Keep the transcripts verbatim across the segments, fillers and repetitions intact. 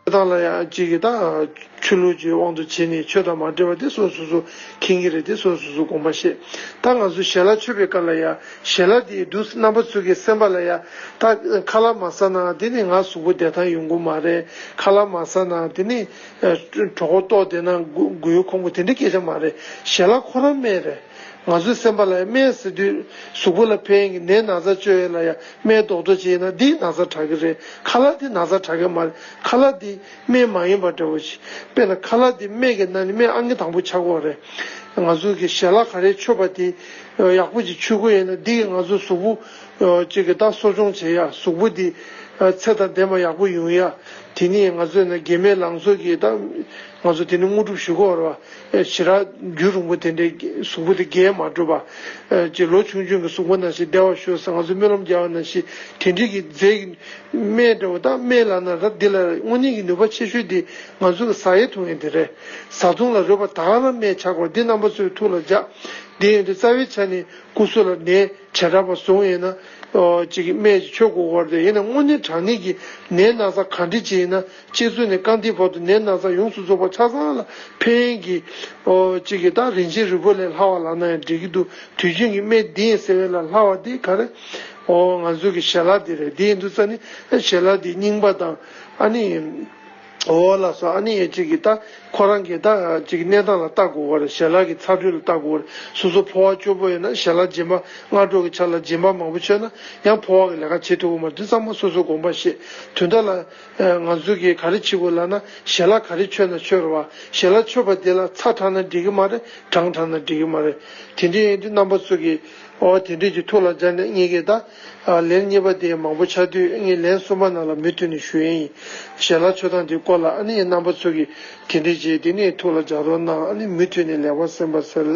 ཆོས་དང་ལ་ཡང་གཅིག་གི་ད་ཆོས་ལུགས་ཀྱི་དབང་དུ་བྱས་ནས་ཆོས་དང་མ་འབྲེལ་བ་དེ་སོ་སོ་སོ་མཁྱེན་གྱི་རེད། དེ་སོ་སོ་སོ་དགོངས་པ་བཞེས། ད་ང་ཚོ་ཞལ་ལག་མཆོད་པའི་སྐབས་ལ་ཡང་ཞལ་ལག་དེ་འདུག་རྣམ་པ་ཚོ་གི་སེམས་པ་ལ་ཡང་ད་ཁ་ལག་མ་ཟ་ན་དེ་ནི་ང་གཟུགས་པོ་བདེ་ཐང་ཡོང་གི་མ་རེད། ཁ་ལག་མ་ཟ་ན་དེ་ནི་གྲོད་ཁོག་ལྟོགས་བསྡད་ན་མགོ་མགོ་ཡུ་ཁོང་པོ་དེ་འདྲ་སྐད་ཆ་མ་རེད། ཞལ་ལག་ཁོ་རང་སྨན་རེད། ང་ཚོའི་སེམས་པ་ལ་ཡང་སྨན་ཟེར་དུས་གཟུགས་པོ་ལ་ཕན་གྱི་ནད་ན་ཚ་བཅོས་ཡས་ལ་ཡང་སྨན་རྡོག་རྡོག་བྱས་ན་འདིས་ན་ཚ་དྲག་གི་རེད། ཁ་ལག་འདི་ན་ཚ་དྲག་གི་མ་རེད། ཁ་ལག་འདི་སྨན་མ་ཡིན་པ་འདྲ་བོ་ཞིག་དཔེར་ན་ཁ་ལག་འདི་སྨན་གྱི་ནང་ནས་སྨན་ཨང་ཀི་དང་པོ་ཆགས་ཀྱི་ཡོད་རེད། ང་ཚོ་གི་ཞལ་ལག་ག་རེ་མཆོད་པ་དེ་ཡག་པོ་ཅིག་མཆོད་ཀྱི་ཡོད་ན་འདི་གིས་ང་ཚོ་གཟུགས་པོ་ཅིག་གི་ད་གསོ་སྐྱོང་བྱེད་ཡ། གཟུགས་པོ་འདི་ཚེ་དང་ལྡན་པ་ཡག་པོ་ཡོང་ཡ། དེ་ནས་ང་ཚོས་ན་དགེ་སྨན་ལང་ཚོ་གི་ད་ང་ཚོ་དེ་ནས་དངོས་གྲུབ་ཞུ་གི་ཡོད་རེད་བ། ཞེ་དྲག་རྒྱུན་རིང་པོ་དེ་འདྲའི་གཟུགས་པོ་དེ་རྒས་མ་འགྲོ་བ། ཅིག་ལོ་ཆུང་ཆུང་གི་གཟུགས་པོ་ནང་བཞིན་བདེ་བར་ཤོག་ཟེར་ང་ཚོ་སྨོན་ལམ་རྒྱག་པ་ནང་བཞིན་དེ་འདྲའི་གི་རྫས་ཀྱི་སྨན་འདྲ་བོ་ད་སྨན་ལབ་ན་ར་འདི་ལ་དངོས་གནས་ཀྱི་ནུས་པ་ཆེ་ཤོས་དེ་ང་ཚོ་གི་ཟ་ཡས་འཐུང་ཡས་དེ་རེད། བཟའ་བཏུང་ལ་རོལ་པ་ད་ག་རང་སྨན་ཆགས་པ་འདི་རྣམ་པ་ཚོའི་ཐུགས་ལ་འཇགས། འདི་ཡིན་དུས་རྩ་བའི་ཆ་ནས་སྐུ་གཟུགས་ལ་ནད་བྱེ་བྲག་པ་བཟུང་ཡིན་ན། ཨོ་གཅིག་གི་སྨན་གཅིག་མཆོད་དགོས་པ་རེད། ཡིན་ན་དངོས་གནས་དྲང་གནས་ཀྱི་ནད་ན་ཚ་ག་འདྲ་ཅིག་ཡིན་ན་སྤྱི་གཙུག་ནས་རྐང་མཐིལ་བར་དུ་ནད་ན་ཚ་ཡོངས་སུ་རྫོགས་པ་ཆ་ཚང་ལ་ཕན་གྱི་ཨོ་གཅིག་གི་ད་རིན་ཆེན་རིལ་བུ་ལས་ལྷག་པ་ལབ་ན་ཡང་འགྲིག་གི་འདུག་དུས་རྒྱུན་གྱི་སྨན་འདི་ཡིན་ཟེར་བའི་ལ་ལྷག་པ་འདི་ག་རེ། ཨོ་ང་ཚོ་གི་ཞལ་ལག་འདི་རེད། འདི་ཡིན་དུས་ཙ་ནི་ཞལ་ལག་འདི་རྙིང་པ་དང་ཨ་ནི། འོ་ལགས་སོ། ཨ་ནི་ཡ་གཅིག་གིས་ད་ཁོ་རང་གིས་ད་གཅིག་གནས་སྟངས་ལ་ལྟ་དགོས་པ་རེད། ཞལ་ལག་གི་ཚ་དྲོད་ལ་ལྟ་དགོས་པ་རེད། སོ་སོ་ཕོ་བ་སྐྱོ་པོ་ཡོད་ན་ཞལ་ལག་སྦྱིན་པ་སྔ་དྲོ་གི་ཆ་ལ་སྦྱིན་པ་མང་པོ་མཆོད་ན་ཡང་ཕོ་བ་གི་ལས་ཀ་བྱེད་ཐུབ་ཀྱི་མ་རེད། འདི་ཚང་མ་སོ་སོ་དགོངས་པ་བཞེས། དོན་དག་ལ་ང་ཚོ་གིས་ག་རེ་བྱེད་དགོས་ལབ་ན་ཞལ་ལག་ག་རེ་མཆོད་ན་མཆོད་རེད་བ། ཞལ་ལག་མཆོད་པ་དེ་ལ་ཚྭ་དྲངས་ན་འགྲིག་གི་མ་རེད། གྲང་དྲངས་ན་འགྲིག་གི་མ་རེད། དེ་འདྲ་ཡིན་དུས་རྣམ་པ་ཚོ་གིས། ཨོ་དེ་འདྲས་ཀྱི་ཐུགས་ལ་འཇགས་ནས་ངེད་ཀྱིས་ད་ལན་གཉིས་པ་དེ་མང་པོ་ཆགས་དུས་ངས་ལན་གསུམ་པ་ནང་ལ་མུ་མཐུད་ནས་ཞུ་ཡས་ཡིན། ཞལ་ལག་མཆོད་སྟངས་དེའི་སྐོར་ལ་ཨ་ནི་རྣམ་པ་ཚོ་གིས་དེ་འདྲས་བྱས་དེ་ནས་ཐུགས་ལ་འཇགས་རོགས་གནང་། ཨ་ནི་མུ་མཐུད་ནས་ལེགས་པར་གསན་པར་ཟེར།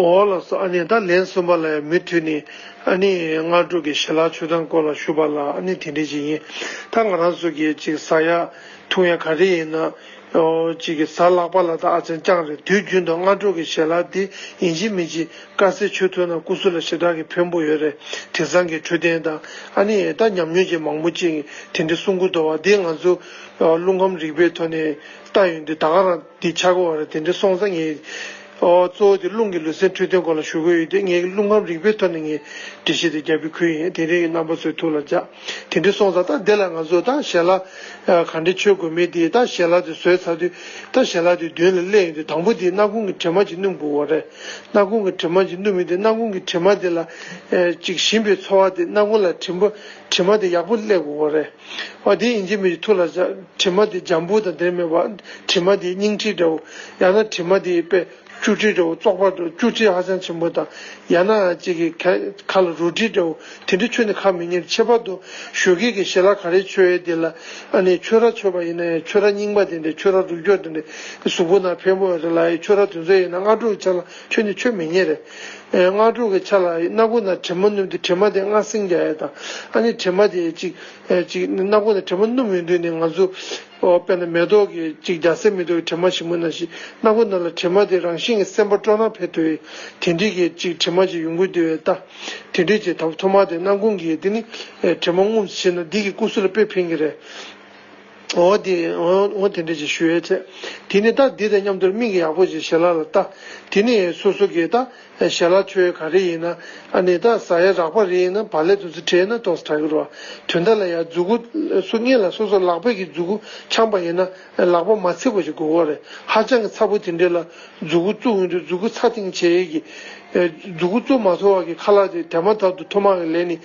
ཨོ་ལགས་སོ། ཨ་ནི་ད་ལན་གསུམ་པ་ལ་ཡང་མུ་མཐུད་ནས་ཨ་ནི་སྔ་དྲོ་གི་ཞལ་ལག་མཆོད་སྟངས་སྐོར་ལ་ཞུ་བ་ལ་ཨ་ནི་དེ་འདྲས་ཅིག་ཡིན། ད་ང་རང་ཚོ་གིས་ཅིག་ཟ་ཡ་འཐུང་ཡ་ག་རེ་ཡིན་ན། ཨོ་གཅིག་གི་གཟའ་ལྷག་པ་ལ་ད་ཨ་ཅང་ཅང་རེད། དུས་རྒྱུན་དུ་སྔ་དྲོ་གི་ཞལ་ལག་འདི་ཡིན་གཅིག་མིན་གཅིག་དཀར་ཟས་མཆོད་ཐུབ་ན་སྐུ་གཟུགས་ལ་ཞེ་དྲག་གི་ཕན་པོ་ཡོད་རེད། དེང་སང་གི་འཕྲོད་བསྟེན་དང་ཨ་ནི་ད་ཉམས་མྱོང་ཅན་མང་པོ་ཅིག་དེ་འདྲ་གསུང་གི་འདུག་བ། འདི་ང་ཚོ་རླུང་ཁམས་རིག་པའི་ཐོག་ནས་ལྟ་ཡོང་དུས་ད་ག་རང་འདི་ཆགས་ཀྱི་ཡོད་རེད། དེ་འདྲ་སོང་ཙང་ངས་ཨོ་གཙོ་བོ་དེ་རླུང་གི་ལུས་སེམས་འཕྲོད་བསྟེན་སྐོར་ལ་ཞུ་གི་ཡོད་དུས་ངས་རླུང་ཁམས་རིག་པའི་ཐོག་ནས་ངས་འགྲེལ་བཤད་དེ་རྒྱབ་པའི་ཁུལ་ཡིན། དེ་རིང་གི་རྣམ་པ་ཚོའི་ཐུགས་ལ་འཇགས། དེ་འདྲ་སོང་ཙང་ད་འདི་ལ་ང་ཚོ་ད་ཞལ་ལག་ག་འདྲ་མཆོད་དགོས་མིན་དེ་ད་ཞལ་ལག་དེ་བཟོས་ཚར་དུས་ད་ཞལ་ལག་དེ་མདུན་ལ་སླེབས་ཡོང་དུས་དང་པོ་དེ་སྣ་ཁུང་གི་དྲི་མ་ཅིག་སྣོམ་དགོས་པ་རེད། སྣ་ཁུང་གི་དྲི་མ་ཅིག་སྣོམ་ཡོང་དུས་སྣ་ཁུང་གི་དྲི་མ་དེ་ལ་ཅིག་ཞིམ་པའི་ཚོར་བ་དེ་སྣ་ཁུང་ལ་དྲི་མ་དྲི་མ་དེ་ཡག་པོ་སླེབས་དགོས་པ་རེད། ཨོ་དེ་ཡིན་གཅིག་མིན་གཅིག་ཐུགས་ལ་འཇགས། དྲི་མ་དེ་འཇམ་པོ་དང་དེ་མེད་པ་དྲི་མ་དེ་སྙིང་ཁྲིད་འདྲ་བོ་ཡང་ན་དྲི་མ་དེ་དཔེ། བཅུ་དྲི་འདྲ་བོ་བཙོག་པ་འདྲ་བོ་བཅུ་དྲི་ཧ་ཅང་ཆེན་པོ་དང་ཡང་ན་གཅིག་གི་ཁ་ཁ་ལ་རུལ་དྲི་འདྲ་བོ་དེ་འདྲ་མཆོད་ནས་ཁ་མི་ཉན། ཁྱད་པར་དུ་ཞོགས་ཀས་ཀྱི་ཞལ་ལག་ག་རེ་མཆོད་ཡས་དེ་ལ་ཨ་ནི་ཁྱོད་ར་མཆོད་པ་ཡིན་ན་ཡང་ཁྱོད་ར་རྙིང་པ་དེ་འདྲ་ཁྱོད་ར་རུལ་སྐྱོག་དེ་འདྲ་གཟུགས་པོ་ན་ཕན་པོ་ཡོད་རེད་ལ་ཡ། ཁྱོད་ར་དེ་ཚོ་ཡིན་ན་སྔ་དྲོ་གི་ཆ་ལ་ཁྱོད་ནི་མཆོད་མི་ཉན་རེད། ཨེ་སྔ་དྲོ་གི་ཆ་ལ་སྣ་ཁུང་ན་དྲི་མ་སྣོམ་དུས་དྲི་མ་དེ་མངར་སིང་རྒྱག་ཡས་དང་ཨ་ནི་དྲི་མ་དེ་གཅིག་ཨེ་གཅིག་སྣ་ཁུང་ན་དྲི་མ་སྣོམ་ཡོང་དུས་ནི་ང་ཚོ། ཨོ་དཔེར་ན་མེ་ཏོག་གི་གཅིག་རྒྱ་སེ་མེ་ཏོག་གི་དྲི་མ་ཞིམ་པོ་ནང་བཞིན་སྣ་ཁུང་ནང་ལ་དྲི་མ་དེ་རང་བཞིན་གྱིས་སེམས་པ་སྤྲོ་སྣང་འཕེལ་ཐུབ་ཡས་དེ་འདྲའི་གི་གཅིག་དྲི་མ་ཅིག་ཡོང་གི་འདུག་པས་ད། དེ་འདྲའི་ཅིག་ད་ཐོག་མ་དེ་སྣ་ཁུང་གི་དེ་ནི་ཨེ་དྲི་མ་ངོམས་སུ་བྱས་ན་འདི་གི་སྐུ་གཟུགས་ལ་དཔེ་ཕན་གྱི་རེད། འོ་དེ་འོ་འོ་དེ་འདྲ་ཅིག་ཞུ་ཡས་བྱས། དེ་ནི་ད་འདི་དང་མཉམ་དུ་མིག་གིས་ཡག་པོ་ཅིག་ཞལ་ལག་ལ་ལྟ། དེ་ནི་སོ་སོ་གིས་ད། ཞལ་ལག་མཆོད་ཡས་ག་རེ་ཡིན་ན་ཨ་ནི་ད་ཟ་ཡས་རགས་པ་རེ་ཡིན་ན་བག་ལེབ་དེ་ཚོ་བྲེས་ན་ཏོག་ཙམ་དྲག་གི་རེད་བ། དོན་དག་ལ་ཡ་མཛུ་གུ་སོ་སྙིང་ལ་སོ་སོ་ལག་པས་ཀྱི་མཛུ་གུ་འཆང་པ་ཡིན་ན་ལག་པ་མ་ཚིག་པ་ཞིག་དགོས་ཀྱི་རེད། ཧ་ཅང་གི་ཚ་པོ་དེ་འདྲས་ལ་མཛུ་གུ་བཙུགས་ཡོང་དུས་མཛུ་གུ་ཚ་ཐིང་བྱེད་ཡས་ཀྱི་མཛུ་གུ་བཙུགས་མ་ཐུབ་པ་གི་ཁ་ལག་དེ་དེ་མ་ཐག་ཏུ་ཐོག་མ་གི་ལས་ནི་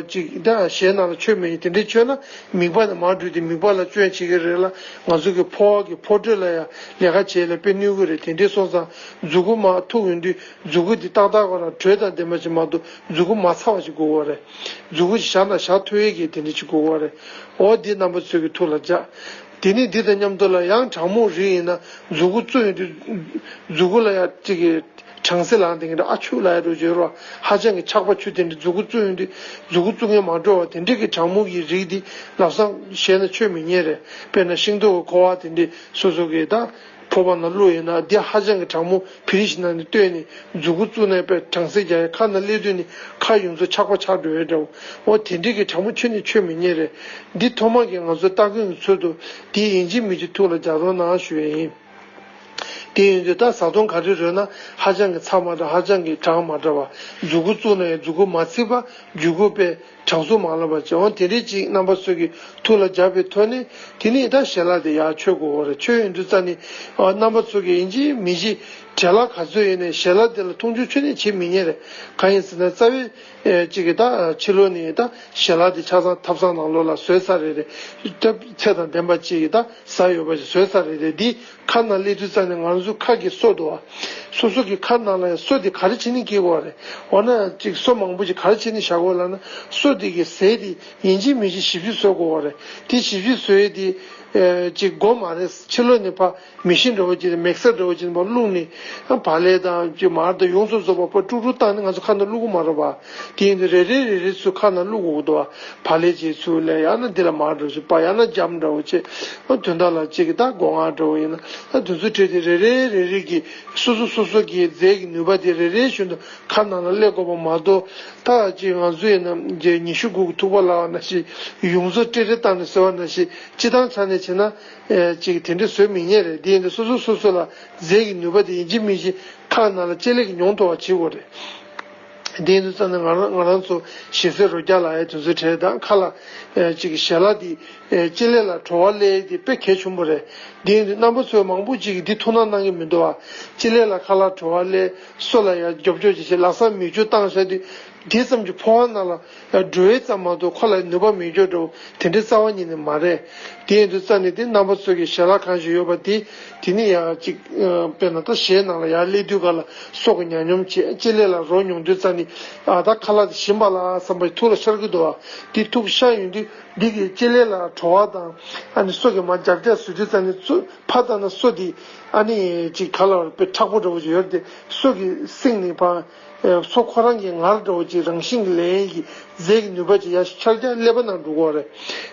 ཅིག་ད་ཞལ་ནང་ལ་མཆོད་མི་ཉན། དེ་འདྲས་མཆོད་ན་མིད་པ་ནས་མར་འགྲོ་དུས་མིད་པ་ལ་སྐྱོན་བྱེད་ཀྱི་རེད་ལ། ང་ཚོ་གི་ཕོ་བ་གི་ཕོ་དྲོད་ལ་ཡ་ལས་ཀ་བྱེད་ཡས་ལ་དཔེ་གནོད་ཀྱི་རེད། དེ་འདྲས་སོང་ཙང་མཛུ་གུ་མར་ཐུག་ཡོང་དུས། མཛུ་གུ་འདི་ཏག་ཏག་ཁོ་རང་དྲོད་དང་ལྡན་པ་ཞིག་མ་གཏོགས་མཛུ་གུ་མ་ཚ་བ་ཞིག་དགོས་ཀྱི་རེད། མཛུ་གུ་ཞིག་བཞག་ན་བཞག་ཐུབ་ཡས་ཀྱི་དེ་འདྲ་ཞིག་དགོས་ཀྱི་རེད། འོ་འདི་རྣམ་པ་ཚོས་ཀྱི་ཐུགས་ལ་འཇགས། དེ་ནས་འདི་དང་མཉམ་དུ་ལ་ཡང་གྲང་མོ་རིགས་ཡིན་ན་མཛུ་གུ་བཙུགས་ཡོང་དུས་མཛུ་གུ་ལ་ཡང་གཅིག་གི་གྲང་སེ་ལངས་དེ་འདྲ་ཨ་ཆུ་ལ་ཡ་རུ་འཇོལ་རོ། ཧ་ཅང་གི་ཆགས་པ་ཆུ་དེ་འདྲ་མཛུ་གུ་བཙུགས་ཡོང་དུས་མཛུ་གུ་བཙུགས་ཡས་མ་འགྲོ་བ་དེ་འདྲ་གི་གྲང་མོ་གི་རིགས་འདི་ལམ་སང་བཞེས་ན་མཆོད་མི་ཉན་རེད། དཔེར་ན་ཤིང་ཏོག་གི་ཁུ་བ་དེ་འདྲ་སོ་སོ་གི་ད། ཕོར་པ་ནང་བླུགས་ཡོད་ན་འདི་ཧ་ཅང་གི་གྲང་མོ། ཕི་རི་ཇི་ནང་ནས་བཏོན་ནས་མཛུབ་གུ་བཙུགས་ནས་པའི་གྲང་ཟས་རྒྱག་ཡ། ཁ་ནང་སླེབས་དུས་ནི་ཁ་ཡོངས་རྫོགས་ཆག་པ་ཆགས་འགྲོ་ཡ་འདྲ་བོ། འོ་དེ་འདྲའི་གི་གྲང་མོ་ཁྱོན་ནས་མཆོད་མི་ཉན་རེད། འདི་ཐོག་མ་གི་ང་ཚོ་སྟ་གོན་གྱི་ཚུལ་དུ་འདི་ཡིན་གཅིག་མིན་གཅིག་ཐུགས་ལ་འཇགས་རོགས་གནང་ཞུ་ཡ་ཡིན། དེ་ཡིན་དུས་ད་བཟའ་བཏུང་ག་རེ་རོལ་ན་ཧ་ཅང་གི་ཚ་མ་འདྲ། ཧ་ཅང་གི་གྲང་མ་འདྲ་བ། མཛུབ་གུ་བཙུགས་ན་ཡང་མཛུབ་གུ་མ་ཚིག་པ། མཛུབ་གུ་པའི་གྲང་ཟུག་མ་ལངས་པ་བྱས། འོ་དེ་འདྲའི་ཅིག་རྣམ་པ་ཚོ་གི་ཐུགས་ལ་འཇགས་པའི་ཐོག་ནས་དེ་ནས་ད་ཞལ་ལག་དེ་ཡར་མཆོད་དགོས་པ་རེད། མཆོད་ཡོང་དུས་ཙ་ནས་རྣམ་པ་ཚོ་གི་ཡིན་གཅིག་མིན་གཅིག་བྲེལ་ལ་ག་ཚོད་ཡིན་ནའི་ཞལ་ལག་དེ་ལ་མཐོང་ཆུང་ཁྱོན་ནས་བྱེད་མི་ཉན་རེད། གང་ཡིན་ཟེར་ན་རྩ་བའི་ཅིག་གི་ད་ཕྱི་ལོགས་ནས་ད་ཞལ་ལག་དེ་ཆ་ཚང་ཐབ་ཚང་ནང་ལོགས་ལ་བཟོས་ཚར་རེད་རེད། ད་ཚད་དང་ལྡན་པ་ཅིག་གི་ད་ཟ་ཡོད་པ་ཞིག་བཟོས་ཚར་རེད་རེད། འདི་ཁ་ནང་སླེབས་དུས་ཙ་ནས་ང་ཚོ་ཁ་གི་སོ་འདུག་བ། སོ་སོ་གི་ཁ་ནང་ལ་ཡང་སོ་དེ་ག་རེ་བྱས་ནས་སྐྱེ་དགོས་བ་རེད། འོ་ན་ཅིག་སོ་མང་པོ་ཅིག་ག་རེ་བྱས་ནས་བཞག་དགོས་ལབ་ན། སོ་དེ་གི་ཟས་དེ་ཡིན་གཅིག་མིན་གཅིག་ཞིབ་ཞིབ་བཟོ་དགོས་བ་རེད། དེ་ཞིབ་ཞིབ་བཟོ་ཡས་དེ་ཨེ་ཅིག་སྒོ་མ་རེད། ཕྱི་ལོགས་ནས་ཕ་མི་ཤིན་འདྲ་བོ་ཅིག་དང་མིག་སར་འདྲ་བོ་ཅིག་ནས་ཕ་བླུགས་ནས་བག་ལེབ་དང་ཅིག་མར་དང་ཡོངས་སུ་རྫོགས་པ་ཕ་དཀྲུག་དཀྲུག་བཏང་ནས་ང་ཚོ་ཁ་ནང་བླུག་གི་མ་རེད་བ། དེ་ཡིན་དུས་རེ་རེ་རེ་རེ་ཚུར་ཁ་ནང་བླུག་དགོས་འདུག་བ། བག་ལེབ་ཅིག་ཚུར་ལ་ཡང་ན་འདི་ལ་མར་འདྲ་བོ་ཅིག་པ་ཡང་ན་འཇམ་འདྲ་བོ་ཅིག་དོན་དག་ལ་ཅིག་གི་ད་སྒོ་ང་འདྲ་བོ་ཡིན་ན་ད་དེ་ཚོ་བྲིས་ཏེ་རེ་རེ་རེ་རེ་གི་སོ་སོ་སོ་སོ་གི་རྫས་ཀྱི་ནུས་པ་དེ་རེ་རེ་བཞིན་དུ་ཁ་ནང་ལ་སླེབས་དགོས་པ་མ་གཏོགས། ད་ཅིག་ང་ཚོ་ཡིན་ན་ཉི་ཤུ་དགུ་གི་ཐུག་པ་ལབ་པ་ནང་བཞིན་ཡོངས་རྫོགས་ཀྲེ་ཀྲེ་བཏང་ནས་བཟོས་པ་ནང་བཞིན་སྤྱི་བཏང་ཆ་ནས་བྱས་ན་ཅིག་དེ་འདྲ་བཟོས་མི་ཉན་རེད། དེ་ཡིན་དུས་སོ་སོ་སོ་སོ་ལ་རྫས་ཀྱི་ནུས་པ་དེ་ཡིན་གཅིག་མིན་གཅིག་ཁ་ནང་ལ་ལྕེ་ལེ་གི་མྱོང་ཐུབ་པ་བྱེད་དགོས་རེད། དེ་ཡིན་དུས་ཙང་ནས་ང་རང་ང་རང་ཚོ་ཞེ་སའི་རོ་བརྒྱ་ལ་ཡ་དེ་ཚོའི་གྲས་དང་ཁ་ལ་ཅིག་ཞལ་ལག་འདི་ལྕེ་ལེ་ལ་བྲོ་བ་སླེབས་དེ་དཔེ་གལ་ཆེན་པོ་རེད། དེ་ཡིན་དུས་རྣམ་པ་ཚོས་མང་པོ་ཅིག་གིས་འདི་ཐུགས་སྣང་གནང་གི་མི་འདུག་བ། ལྕེ་ལེ་ལ་ཁ་ལག་བྲོ་བ་སླེབས། སོ་ལ་ཡ་རྒྱོབ་རྒྱོབ་ཅིག་བྱེད། ལམ་སང་མིག་ཆུ་བཏང་བཞག་དུས་དེ་ཙམ་གྱི་ཕོ་བ་ནང་ལ་འགྲོ་ཡས་ཙམ་མ་གཏོགས་ཁོ་ལ་ནུས་པ་མེད་རྒྱུ་འདྲ་བོ་དེ་འདྲའི་རྩ་བ་ཉིད་ནས་མ་རེད། དེ་ཡིན་དུས་རྩ་ནས་དེ་རྣམ་པ་ཚོ་གི་ཞལ་ལག་གང་ཞིག་ཡོད་པ་དེ་དེ་ནི་ཡང་ཅིག་དཔེར་ན་ད་གཞས་ནང་ལ་ཡར་སླེབས་དུས་ག་ལ་སོ་གི་ཉམས་མྱོང་བྱེད། ལྕེ་ལེ་ལ་རོ་མྱོང་དུས་རྩ་ནས་ཨ་ད་ཁ་ལག་དེ་ཞིམ་པ་ལ་བསམ་པ་ཐུགས་ལ་ཤར་གི་འདུག་བ། དེ་ཐུགས་ཤར་ཡོང་དུས་འདི་གི་ལྕེ་ལེ་ལ་བྲོ་བ་དང་ཨ་ནི་སོ་གི་མར་རྒྱག་རྒྱག་བཟོས་དུས་རྩ་ནས་ཚུར་ཕར་བལྟས་ན་སོ་དེ་ཨ་ནི་ཅིག་ག་ལ་བར་དཔེ་མཁྲེགས་པོ་འདྲ་བོ་ཅིག་ཡོད་རེད་དེ། སོ་གི་སེང་ནི་ཕ། སོ་ཁོ་རང་གི་ངར་འདྲ་བོ་ཅིག་རང་བཞིན་གྱི་ལས་ཡིན་གྱི་རྫས་ཀྱི་ནུས་པ་ཅིག་ཡར་ཤར་རྒྱག་ཀླད་པ་ནང་འགྲོ་གི་རེད།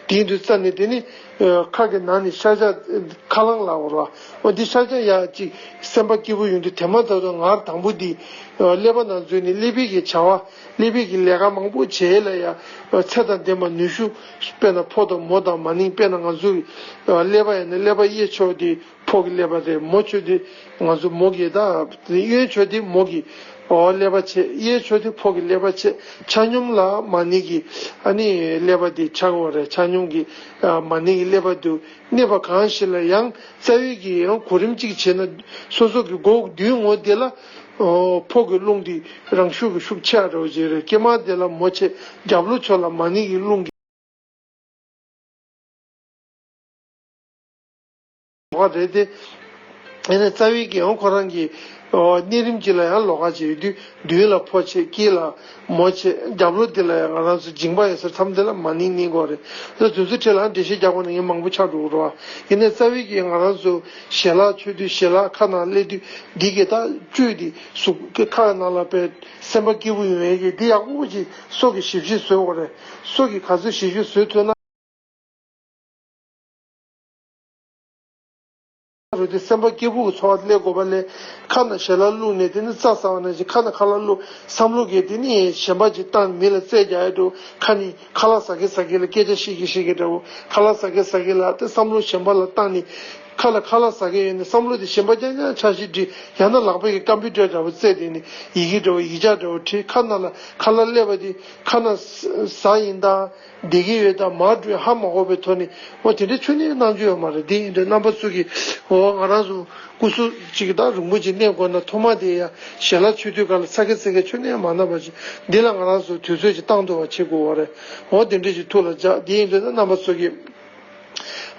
དེ་ཡིན་དུས་རྩ་ནས་དེ་ནི་ཁ་གི་ནང་ནས་ཤར་རྒྱག་ཁ་རླངས་ལབ་དགོས་རེད་བ། འོ་འདི་ཤར་རྒྱག་ཡ་ཅིག་སེམས་པ་སྐྱིད་པོ་ཡོང་དུས་དེ་མ་ཐག་ཏུ་ངར་དང་པོ་འདི་ཀླད་པ་ནང་འཛུལ་ནས་ཀླད་པའི་གི་བྱ་བ་ཀླད་པའི་གི་ལས་ཀ་མང་པོ་བྱེད་ལ་ཡ་ཚད་དང་ལྡན་པ་ནུས་ཤུགས། དཔེར་ན་ཕོ་དང་མོ་དང་མ་ནིང་། དཔེར་ན་ང་ཚོའི་ཀླད་པ་ཡིན་ན་ཀླད་པ་གཡས་ཕྱོགས་དེ་ཕོ་གི་ཀླད་པ་རེད། མོ་ཕྱོགས་དེ་ང་ཚོ་མོ་གི་ད་གཡོན་ཕྱོགས་དེ་མོ་གི་ཨོ་ཀླད་པ་བྱས། གཡས་ཕྱོགས་དེ་ཕོ་གི་ཀླད་པ་བྱས། ཆ་སྙོམས་ལ་མ་ནིང་གི་ཨ་ནི་ཀླད་པ་དེ་ཆགས་པ་རེད། ཆ་སྙོམས་ཀྱི་མ་ནིང་གི་ཀླད་པ་དུ་གནས་པ་གང་ཞིག་ལ་ཡང་རྩ་བའི་གི་ཡང་གོ་རིམ་གཅིག་བྱས་ན་སོ་སོ་གི་མགོ་མདུན་ངོས་དེ་ལ་ཕོ་གི་རླུང་དེ་རང་ཤུགས་ཀྱི་ཤུགས་ཆེ་བ་འདྲ་བོ་ཅིག་རེད། སྐེད་མ་དེ་ལ་མོ་བྱས། རྒྱབ་ལོགས་ཕྱོགས་ལ་མ་ནིང་གི་རླུང་གི་ལོགས་ཀ་རེད་དེ། ཨ་ནི་རྩ་བའི་གི་ཡང་ཁོ་རང་གི་ཨོ་གནས་རིམ་གཅིག་ལ་ཡང་ལོགས་ཀ་བྱས་ཡོད་དུས་མདུན་ལ་ཕོ་བྱས། དཀྱིལ་ལ་མོ་བྱས། རྒྱབ་ལོགས་དེ་ལ་ཡང་ང་རང་ཚོ་མཇིང་པ་ཡོད་ས་མཚམས་དེ་ལ་མ་ནིང་གནས་དགོས་རེད། ཨ་དེ་ཚོའི་གྲས་ལ་འགྲེལ་བཤད་རྒྱག་དགོས་ན་ངས་མང་པོ་ཆགས་འགྲོ་གི་རེད་བ། ཡིན་ནའི་རྩ་བའི་གི་ང་རང་ཚོ་ཞལ་ལག་མཆོད་དུས་ཞལ་ལག་ཁ་ནང་སླེབས་དུས་འདི་གི་ད་བཅུད་དེ་གཟུགས་ཀྱི་ཁ་ནང་ལ་པའི་སེམས་པ་སྐྱིད་པོ་ཡོང་ཡས་ཀྱི་འདི་ཡག་པོ་ཅིག་སོ་གི་ཞིབ་ཞིབ་བཟོས་དགོས་རེད། སོ་གི་ག་ཚོད་ཞིབ་ཞིབ་བཟོས་ཐུབ་ན། རུ་དེ་སེམས་པ་སྐྱིད་པོ་གི་འཚོ་བ་སླེབས་དགོས་པ་ལས། ཁ་ནང་ཞལ་ལག་བླུགས་ནས་དེ་ནི་རྩྭ་ཟ་བ་ནང་བཞིན་ཁ་ནང་ཁ་ལག་བླུགས། བསམ་བློ་གིས་དེ་ནི་གཞན་པ་ཅིག་བཏང་མི་ལ་རྩོད་རྒྱག་ཡ་འགྲོ། ཁ་ནི་ཁ་ལག་ཟ་གི་ཟ་གི་ལ་སྐད་ཆ་བཤད་གི་བཤད་གི་འདྲ་བོ། ཁ་ལག་ཟ་གི་ཟ་གི་ལ་དེ་བསམ་བློ་གཞན་པ་ལ་བཏང་ནས། ཁ་ལ་ཁ་ལག་ཟ་གི་ཡོད་ནས་བསམ་བློ་དེ་གཞན་པ་རྐྱང་རྐྱང་འཆར་གཞི་བྲིས། ཡང་ན་ལག་པ་གིས་ཀམ་པུ་ཊར་འདྲ་བོ་རྩོད་དེ་ནི་ཡི་གེ་འདྲ་བོ་ཡིག་ཆ་འདྲ་བོ་བྲིས། ཁ་ནང་ལ་ཁ་ལག་སླེབས་པ་དེ་ཁ་ནང་ཟ་ཡིན་ད། བསྡད་ཀྱི་ཡོད་དམ་མ་འགྲོ་ཧ་མ་གོ་བའི་ཐོག་ནས། འོ་དེ་འདྲའི་ཆོས་ནས་གནང་རྒྱུ་ཡོད་མ་རེད། དེ་ཡིན་དུས་རྣམ་པ་ཚོ་གིས་འོ་ང་རང་ཚོ་སྐུ་གཟུགས་གཅིག་གི་ད་རིང་པོ་ཅིག་གནས་དགོས་ན་ཐོག་མ་དེ་ཡ་ཞལ་ལག་མཆོད་དུས་ག་ལ་ཚ་གི་ཚ་གི་ཆོས་ནས་མ་གནང་བ་ཅིག་འདི་ལ་ང་རང་ཚོ་དུས་ཚོད་ཅིག་བཏང་ཐུབ་པ་བྱེད་དགོས་བ་རེད། འོ་དེ་འདྲ་ཞིག་ཐུགས་ལ་འཇགས། དེ་ཡིན་དུས་ན་རྣམ་པ་ཚོ་གིས་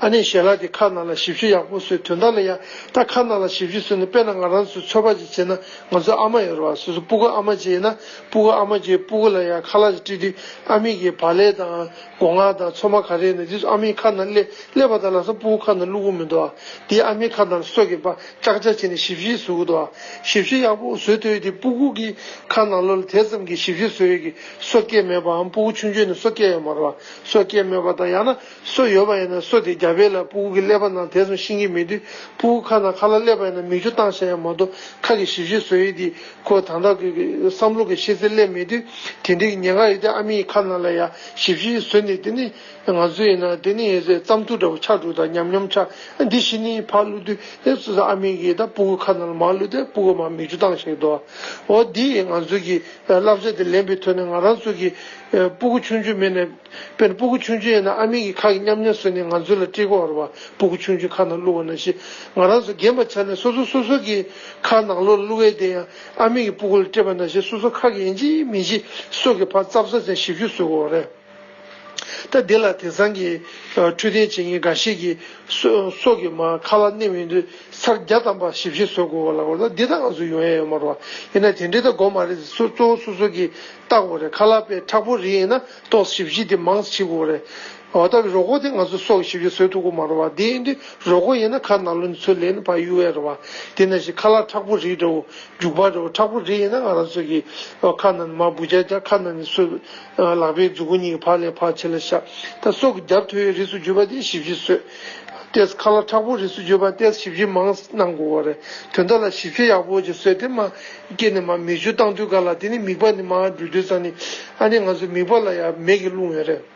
ཨ་ནི་ཞལ་ལག་དེ་ཁ་ནང་ལ་ཞིབ་ཞིབ་ཡག་པོ་བཟོས། དོན་དག་ལ་ཡ་ད་ཁ་ནང་ལ་ཞིབ་ཞིབ་བཟོས་ནས། དཔེར་ན་ང་རང་ཚོ་ཚོད་དཔག་ཅིག་བྱས་ན་ང་ཚོ་ཨ་མ་ཡོད་རེད་བ། སོ་སོ་སྤུ་གུ་ཨ་མ་ཅིག་ཡིན་ན་སྤུ་གུ་ཨ་མ་ཅིག་སྤུ་གུ་ལ་ཡ་ཁ་ལག་ཅིག་སྤྲད་དུས་ཨ་མའི་གི་བག་ལེབ་དང་། སྒོ་ང་དང་ཚོད་མ་ག་རེ་ཡིན་ན་དེ་ཚོ་ཨ་མའི་ཁ་ནང་སླེབས་སླེབས་པ་དང་ལམ་སང་སྤུ་གུ་ཁ་ནང་བླུག་གི་མི་འདུག་ཨ། དེ་ཨ་མའི་ཁ་ནང་སོ་གི་པ་ཅག་ཅག་བྱས་ནས་ཞིབ་ཞིབ་བཟོ་གི་འདུག་ཨ། ཞིབ་ཞིབ་ཡག་པོ་བཟོས་ཐུབ་ཡོད་དེ་སྤུ་གུ་གི་ཁ་ནང་ལོགས་ལ་དེ་ཙམ་གྱི་ཞིབ་ཞིབ་བཟོ་ཡོད་ཀྱི་སོ་སྐྱེས་མེད་པའམ་སྤུ་གུ་ཆུང་ཆུང་ནས་སོ་སྐྱེས་ཡོད་མ་རེད་བ། སོ་སྐྱེས་མེད་པ་དང་ཡང་ན་སོ་ཡོད་པ་ཡིན་ན་སོ་དེ་ རྒྱབ་པའི་ལ་སྤུ་གུ་གི་ཀླད་པ་ནང་དེ་ཙམ་ཤེས་ཀྱི་མེད་དུས། སྤུ་གུ་ཁ་ནང་ཁ་ལག་སླེབས་པ་ཡིན་ན་མིག་ཆུ་བཏང་བཞག་ཡ་མ་གཏོགས། ཁ་གི་ཞིབ་ཞིབ་བཟོ་ཡས་དེ་ཁོ་ད་ལྟ་གི་བསམ་བློ་གི་ཤེས་ཚད་སླེབས་མེད་དུས། དེ་འདྲའི་ཉེན་ཁ་ཡོད་དུས། ཨ་མའི་ཁ་ནང་ལ་ཡ་ཞིབ་ཞིབ་བཟོས་ནས། དེ་ནི་ང་ཚོ་ཡིན་ན་དེ་ནི་རྩམ་ཐུག་འདྲ་བོ་ཆགས་འགྲོ་དང་། ཉམས་ཉམས་ཆགས། འདི་གཞི་ནས་ཕར་བླུགས་དུས། དེ་སོ་སོ་ཨ་མའི་གི་ད་སྤུ་གུ་ཁ་ནང་ལ་མར་བླུགས་ཏེ། སྤུ་གུ་མར་མིག་ཆུ་བཏང་བཞག་འདུག། འོ་འདི་ང་ཚོ་གི་བསླབ་བྱ་དེ་ལེན་པའི་ཐོག་ནས། ང་རང་ཚོ་གི་སྤུ་གུ་ཆུང་ཆུང་མེད་ནས། དཔེར་ན་སྤུ་གུ་ཆུང་ཆུང་ཡིན་ན་ཨ་མའི་གི་ཁ་གི་ཉམས་ཉམས་བཟོས་ནས་ང་ཚོ་ལ་སྤྲད་ཀྱི་ཡོད་རེད་བ། སྤུ་གུ་ཆུང་ཆུང་ཁ་ནང་བླུགས་པ་ནང་བཞིན། ང་རང་ཚོ་རྒན་པ་ཆགས་ནས་སོ་སོ་སོ་སོ་གི་ཁ་ནང་ལོགས་ལ་བླུགས་ཡས་དེ་ཡང་ཨ་མའི་གི་སྤུ་གུ་ལ་སྤྲད་པ་ནང་བཞིན། སོ་སོ་ཁ་གི་ཡིན་གཅིག་མིན་གཅིག་སོ་སོ་གིས་ཕར་བཙབ་བཙབ་བྱས་ཞིབ་ཞིབ་བཟོ་དགོས་པ་རེད། ད་འདི་ལ་དེང་སང་གི་འཕྲོད་བསྟེན་བྱེད་མཁན་འགའ་ཤས་ཀྱིས་སོ་སོ་གི་མར་ཁ་ལག་མནན་ཡོང་དུས་ཚར་བརྒྱ་ཐམ་པ་ཞིབ་ཞིབ་བཟོ་དགོས་པ་ལ་གོ། ད་འདི་ད་ང་ཚོ་ཡོང་ཡ་ཡོད་མ་རེད་བ། ཡིན་ན་དེ་འདྲའི་ད་དགོས་མ་རེད། སོ་གཙོ་བོ་སོ་སོ་གིས་བལྟ་དགོས་རེད། ཁ་ལག་དཔེ་མཁྲེགས་པོ་རིགས་ཡིན་ན་ཏོག་ཙམ་ཞིབ་ཞིབ་དེ་མང་ཙམ་བྱེད་དགོས་རེད། འོ་ད་རོགས་པ་དེ་ང་ཚོ་སོ་གིས་ཞིབ་ཞིབ་བཟོ་ཐུབ་ཀྱི་མ་རེད་བ། དེ་ཡིན་དུས་རོགས་པ་ཡིན་ན་ཁ་ནང་ལོགས་ནས་ཚུར་ལེན་ནས་ཕར་གཡུག་ཡ་རེད་བ། དེ་ནང་བཞིན་ཁ་ལག་མཁྲེགས་པོ་རིགས་འདྲ་བོ། རྒྱུག་པ་འདྲ་བོ་མཁྲེགས་པོ་རིགས་ཡིན་ན། ང་རང་ཚོ་གིས་ཁ་ནང་ནས་མར་འབུ་ཆ་བརྒྱབ། ཁ་ནང་ནས་སོ་ལག་པའི་མཛུབ་གུ་གཉིས་ཀྱིས་ཕར་ལེན་ཕར་ཕྱི་ལ་བཞག། ད་སོ་གིས་རྒྱབ་ཐུབ་ཡའི་རིགས་སུ་གྱུར་པ་དེ་ཞིབ་ཞིབ་བཟོས། ཏོག་ཙམ་ཁ་ལག་མཁྲེགས་པོ་རིགས་སུ་གྱུར་པ་ཏོག་ཙམ་ཞིབ་ཞིབ་མང་གནང་དགོས་པ་རེད། དོན་དག་ལ་ཞིབ་ཞིབ་ཡག་པོ་ཅིག་བཟོས་ཏེ་མར་སྐེ་ནས་མར་མིག་ཆུ་བཏང་དུས་ག་ལ། དེ་ནི་མིད་པ་ནས་མར་འགྲོ་དུས་ཙང་ནི། ཨ་ནི་ང་ཚོ་མིད་པ་ལ་ཡང་མེ་གི་རླུང་ཡོད་རེད།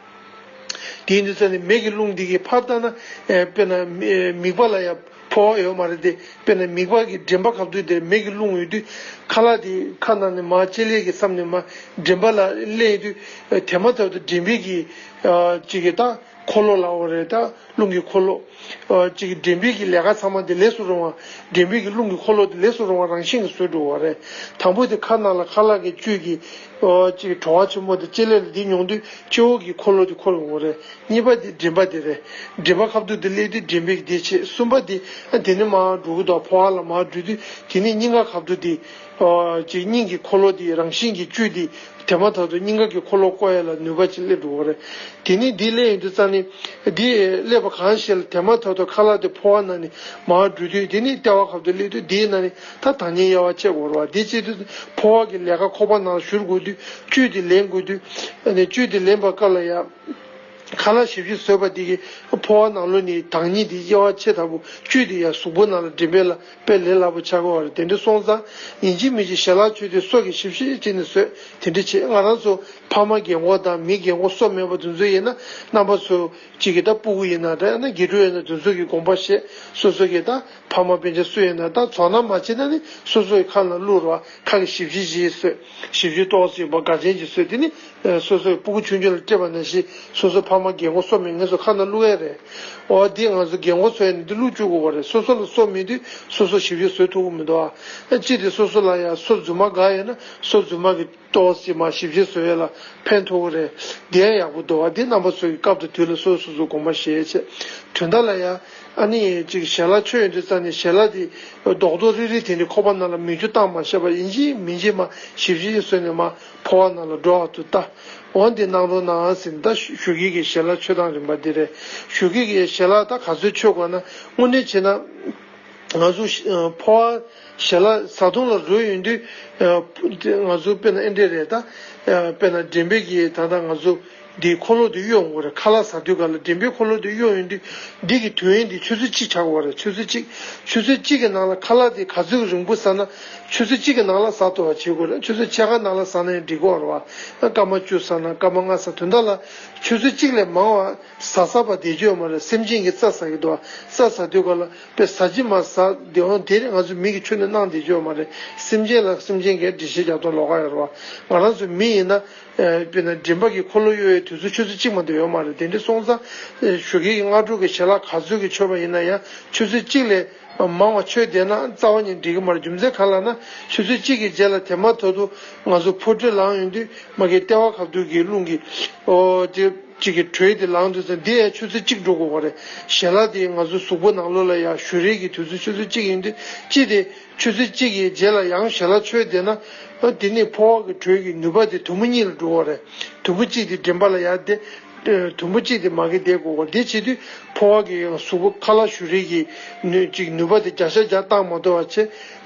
དེ་ཡིན་དུས་ཙང་ནི་མེ་གི་རླུང་འདི་གིས་ཕར་བཏང་ན། ཨེ་དཔེར་ན་མི་མིད་པ་ལ་ཡང་ཕོ་བ་ཡོད་མ་རེད་དེ། དཔེར་ན་མིད་པ་གི་མགྲིན་པ་ཁ་ཐུག་དེར་མེ་གི་རླུང་ཡོད་དུས། ཁ་ལག་དེ་ཁ་ནང་ནས་མར་ལྕེ་ལེ་གི་མཚམས་ནས་མར་མགྲིན་པ་ལ་སླེབས་དུས། ཨེ་དེ་མ་ཐག་ཏུ་མགྲིན་པའི་གི་ཨ་ཅིག་གི་ད་འཁོར་ལོ་ལབ་དགོས་རེད། ད་རླུང་གི་འཁོར་ལོ། ཨ་ཅིག་གི་མགྲིན་པའི་གི་ལས་ཀ་ཚང་མ་དེ་ལེགས་སུ་རུང་བ། མགྲིན་པའི་གི་རླུང་གི་འཁོར་ལོ་དེ་ལེགས་སུ་རུང་བ་རང་བཞིན་གྱིས་བཟོས་འགྲོ་བ་རེད། དང་པོ་དེ་ཁ་ནང་ལ་ཁ་ལག་གི་བཅུད་ཀྱི་ཨོ་ཅིག་བྲོ་བ་ཆེན་པོ་དེ་ལྕེ་ལེ་ལ་འདི་མྱོང་དུས་སྤྱི་བོ་གི་འཁོར་ལོ་དེ་འཁོར་ཡོང་གི་རེད། གཉིས་པ་དེ་མགྲིན་པ་དེ་རེད། མགྲིན་པ་ཁ་ཐུག་དེ་སླེབས་དུས་མགྲིན་པའི་གི་དེ་བྱེད། གསུམ་པ་དེ་ཨ་དེ་ནས་མར་འགྲོ་གི་འདུག། ཕོ་བ་ལ་མར་འགྲོ་དུས་དེ་ནས་སྙིང་ག་ཁ་ཐུག་དེ་ཨོ་ཅིག་སྙིང་གི་འཁོར་ལོ་དེ་རང་བཞིན་གྱི་བཅུད་དེ་དེ་མ་ཐག་ཏུ་སྙིང་ག་གི་འཁོར་ལོ་བསྐོར་ཡ་ལ་ནུས་པ་ཅིག་སླེབས་འགྲོ་གི་རེད། དེ་ནས་འདི་སླེབས་ཡོང་དུས་ཙང་ནི། འདི་སླེབས་པ་གང་ཞིག་ལ་དེ་མ་ཐག་ཏུ་ཁ་ལག་དེ་ཕོ་བ་ནང་ནས་མར་འགྲོ་དུས། དེ་ནས་ལྟེ་བ་ཁ་ཐུག་སླེབས་དུས་འདིའི་ནང་ནས་ད་དྭངས་སྙིགས་དབྱེ་བ་ཕྱེ་དགོས་རེད་བ། འདི་བྱེད་དུས་ཕོ་བ་གི་ལས་ཀ་ཁོག་པ་ནང་ལ་བཞུར་དགོས་དུས། བཅུད་དེ་ལེན་དགོས་དུས། ཨ་ནི་བཅུད་དེ་ལེན་པའི་སྐབས་ལ་ཡ། ཁ་ལག་ཞིབ་ཞིབ་བཟོས་པ་དེ་གིས་ཕོ་བ་ནང་ལོགས་ནས་དྭངས་སྙིགས་དེ་དབྱེ་བ་ཕྱེ་ལྟ་བུ། བཅུད་དེ་ཡ་གཟུགས་པོ་ནང་ལ་མགྲིན་པའི་ལ་དཔེ་ལས་སླ་པོ་ཆགས་ཀྱི་ཡོད་རེད། དེ་འདྲ་སོང་ཙང་ཡིན་གཅིག་མིན་གཅིག་ཞལ་ལག་མཆོད་དུས་སོ་གིས་ཞིབ་ཞིབ་བྱས་ནས་བཟོས། དེ་འདྲ་བྱས། ང་རང་ཚོ་ཕ་མ་རྒན་གོག་དང་མི་རྒན་གོག་སོ་མེད་པ་དེ་ཚོ་ཡིན་ན། རྣམ་པ་ཚོ་གཅིག་གིས་ད་སྤུ་གུ་ཡིན་ན་འདྲ། ཡང་ན་དགེ་ཕྲུག་ཡིན་ན། དེ་ཚོ་གིས་དགོངས་པ་བཞེས། སོ་སོ་གིས་ད་ཕ་མ་སྤུན་མཆེད་སུ་ཡིན་ན་ད་དོ་སྣང་མ་བྱས་ན་ནི། སོ་སོ་གི་ཁ་ནང་བླུགས་རོགས། ཁ་གིས་ཞིབ་ཞིབ་བྱས་བཟོས། ཞིབ་ཞིབ་ཏོག་ཙམ་ཡིན་པ་འགལ་རྐྱེན་ཅིག་བཟོས། དེ་ནི་སོ་སོའི་སྤུ་གུ་ཆུང་ཆུང་ལ་སྤྲད་པ་ནང་བཞིན། སོ་སོ་ཕ་མ་རྒན་གོག་སོ་མེད་མཁན་ཚོ་ཁ་ནང་བླུགས་ཡ་རེད། འོ་འདི་ང་ཚོ་རྒན་གོག་ཚོ་ཡིན་ན་འདི་བླུགས་བཅུག་དགོས་པ་རེད། སོ་སོ་ལ་སོ་མེད་དུས་སོ་སོ་ཞིབ་ཞིབ་བཟོ་ཐུབ་ཀྱི་མི་འདུག་ཨ། གཅིག་དེ་སོ་སོ་ལ་ཡ་སོ་རྫུན་མ་འགའ་ཡོད་ན། སོ་རྫུན་མ་གི་ཏོག་ཙམ་མར་ཞིབ་ཞིབ་བཟོ་ཡས་ལ་ཕན་ཐོགས་ཀྱི་རེད། དེ་ཡང་ཡག་པོ་འདུག་བ། འདི་རྣམ་པ་ཚོ་གིས་སྐབས་དང་དུས་ལ་སོ་སོ་སོ་དགོངས་པ་བཞེས་བྱས། དོན་དག་ལ་ཡ། ཨ་ནི་ཅིག་ཞལ་ལག་མཆོད་ཡོང་དུས་ཙང་ནས་ཞལ་ལག་དེ་རྡོག་རྡོག་རིལ་རིལ་དེ་འདྲའི་ཁོག་པ་ནང་ལ་མིག་ཆུ་བཏང་མ་བཞག་པར་ཡིན་གཅིག་མིན་གཅིག་མར་ཞིབ་ཞིབ་བཟོས་ནས་མར་ཕོ་བ་ནང་ལ་འགྲོ་བ་དུ་ལྟ། འོ་འདི་གནང་རོགས་གནང་ཟེར་ནས། ད་ཞུ་གི་གི་ཞལ་ལག་མཆོད་སྟངས་རིམ་པ་འདི་རེད། ཞུ་གི་གི་ཞལ་ལག་ད་ག་ཚོད་མཆོད་དགོས་ན། དངོས་གནས་བྱས་ན། ང་ཚོ་ཕོ་བ་ཞལ་ལག་བཟའ་བཏུང་ལ་རོལ་ཡོང་དུས། ང་ཚོ་དཔེར་ན་ཨེ་འདྲས་རེད་ད། དཔེར་ན་མགྲིན་པའི་གི་ད་ལྟ་ང་ཚོ་འདིའི་འཁོར་ལོ་དེ་གཡོ་ཡོང་གི་རེད། ཁ་ལག་ཟ་དུས་ག་ལ་མགྲིན་པའི་འཁོར་ལོ་དེ་གཡོ་ཡོང་དུས། འདི་གི་དུས་ཡུན་དེ་ཆུ་ཚོད་གཅིག་ཆགས་ཀྱི་ཡོད་རེད། ཆུ་ཚོད་གཅིག་ཆུ་ཚོད་གཅིག་གི་ནང་ལ་ཁ་ལག་དེ་ག་ཚོད་རིང་པོ་ཟ་ན། ཆུ་ཚོད་གཅིག་གི་ནང་ལ་ཟ་ཐུབ་པ་བྱེད་དགོས་རེད། ཆུ་ཚོད་ཕྱེད་ཀ་ནང་ལ་ཟ་ན་ཡང་འགྲིག་གི་ཡོད་རེད་བ། སྐར་མ་བཅུ་ཟ་ན། སྐར་མ་ལྔ་ཟ། དོན་དག་ལ་ཆུ་ཚོད་གཅིག་ལས་མང་བ་ཟ་ཟ་བ་བསྡད་རྒྱུ་ཡོད་མ་རེད། སེམས་ཅན་གྱིས་རྩྭ་ཟ་གི་འདུག་བ། རྩྭ་ཟ་དུས་ག་ལ་དཔེ་ཟ་ཅིག་མར་ཟ་བསྡད་ཡོང་། དེ་ང་ཚོ་མི་གིས་ཁྱོན་ནས་གནང་བསྡད་རྒྱུ་ཡོད་མ་རེད། སེམས་ཅན་ལ་སེམས་ཅན་གྱིས་འགྲེལ་བཤད་རྒྱག་སྟངས་ལོགས་ཀ་ཡོད་རེད་བ། ང་རང་ཚོ་མི་ཡིན་ན། དཔེར་ན་མགྲིན་པ་གི་འཁོར་ལོ་གཡོ་ཡའི་དུས་ཚོད་ཆུ་ཚོད་གཅིག་མ་གཏོགས་ཡོད་མ་རེད། དེ་འདྲ་སོང་ཙང་ཞུ་གི་གི་སྔ་དྲོ་གི་ཞལ་ལག་ག་ཚོད་ཀྱི་མཆོད་པ་ཡིན་ན་ཡང་། ཆུ་ཚོད་གཅིག་ལས་མང་བ་མཆོད་བསྡད་ན་རྩ་བ་ཉིད་འགྲིག་གི་མ་རེད། རྒྱུ་མཚན་གང་ལབ་ན། ཆུ་ཚོད་གཅིག་གི་རྗེས་ལ་དེ་མ་ཐག་ཏུ་ང་ཚོ་ཕོ་དྲོད་ལངས་ཡོང་དུས། མ་གི་ལྟེ་བ་ཁ་ཐུག་གི་རླུང་གི་ཨོ་དེ་གཅིག་གི་དྲོད་དེ་ལངས་དུས་ཙང་། འདི་ཡང་ཆུ་ཚོད་གཅིག་འགྲོ་དགོས་པ་རེད། ཞལ་ལག་དེ་ང་ཚོ་གཟུགས་པོ་ནང་ལོགས་ལ་ཡར་ཞུ་རེས་ཀྱི་དུས་ཚོད་ཆུ་ཚོད་གཅིག་ཡིན་དུས། གཅིག་དེ་ཆུ་ཚོད་གཅིག་གི་རྗེས་ལ་ཡང་ཞལ་ལག་མཆོད་བསྡད་ན། ཨ་དེ་ནི་ཕོ་བ་གི་དྲོད་ཀྱི་ནུས་པ་དེ་དུམ་བུ་གཉིས་ལ་འགྲོ་བ་རེད། དུམ་བུ་གཅིག་དེ་མགྲིན་པ་ལ་ཡར་བསྡད། དུམ་བུ་གཅིག་དེ་མ་གི་བསྡད་དགོས་པ་འདི་བྱེད་དུས་ཕོ་བ་གི་ཡང་གཟུགས་པོ་ཁ་ལག་བཞུ་རེས་ཀྱི་ནུས་གཅིག་ནུས་པ་དེ་བརྒྱ་ཆ་བརྒྱ་བཏང་མ་ཐུབ་པ་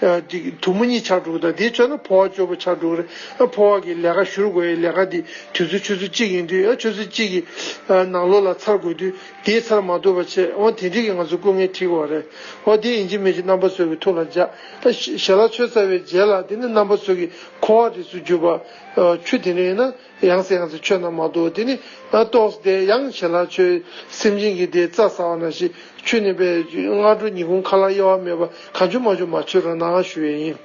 བྱས། ཅིག་དུམ་བུ་གཉིས་ཆགས་འགྲོ་གི་འདུག་དེ་བྱས་ན་ཕོ་བ་སྐྱོ་པོ་ཆགས་འགྲོ་གི་རེད། ཕོ་བ་གི་ལས་ཀ་བཞུར་དགོས་ཡའི་ལས་ཀ་འདི་དུས་ཚོད་ཆུ་ཚོད་གཅིག་ཡིན་དུས་ཆུ་ཚོད་གཅིག་གི་ནང་ལོགས་ལ་ཚར་དགོས་དུས་དེའི་ཚར་མ་ཐུབ་པ་བྱས། འོ་དེ་འདྲས་ཀྱི་ང་ཚོ་སྐུ་ངལ་འཕྲད་ཀྱི་རེད། འོ་དེ་ཡིན་གཅིག་མིན་གཅིག་རྣམ་པ་ཚོ་གི་ཐུགས་ལ་འཇགས། ད་ཞལ་ལག་མཆོད་ཚར་བའི་རྗེས་ལ་དེ་ནི་རྣམ་པ་ཚོ་གི་འཁོར་བ་རིས་སུ་གྱུར་པ་ཆུ་དེ་འདྲ་ཡིན་ན། ཡང་སེ་ཡང་སེ་མཆོད་ན་མ་གཏོགས། དེ་ནི་ཡང་ཏོག་ཙམ་དེ་ཡང་ཞལ་ལག་མཆོད། སེམས་ཅན་གྱི་དེ་རྩྭ་ཟ་བ་ནང་བཞིན་ཆུ་ནི་པའི་སྔ་དྲོ་ཉིན་གུང་ཁ་ལག་དབྱེ་བ་མེད་པ་གང་བྱུང་མང་བྱུང་མ་མཆོད་རོགས་གནང་ཞུ་ཡས་ཡིན།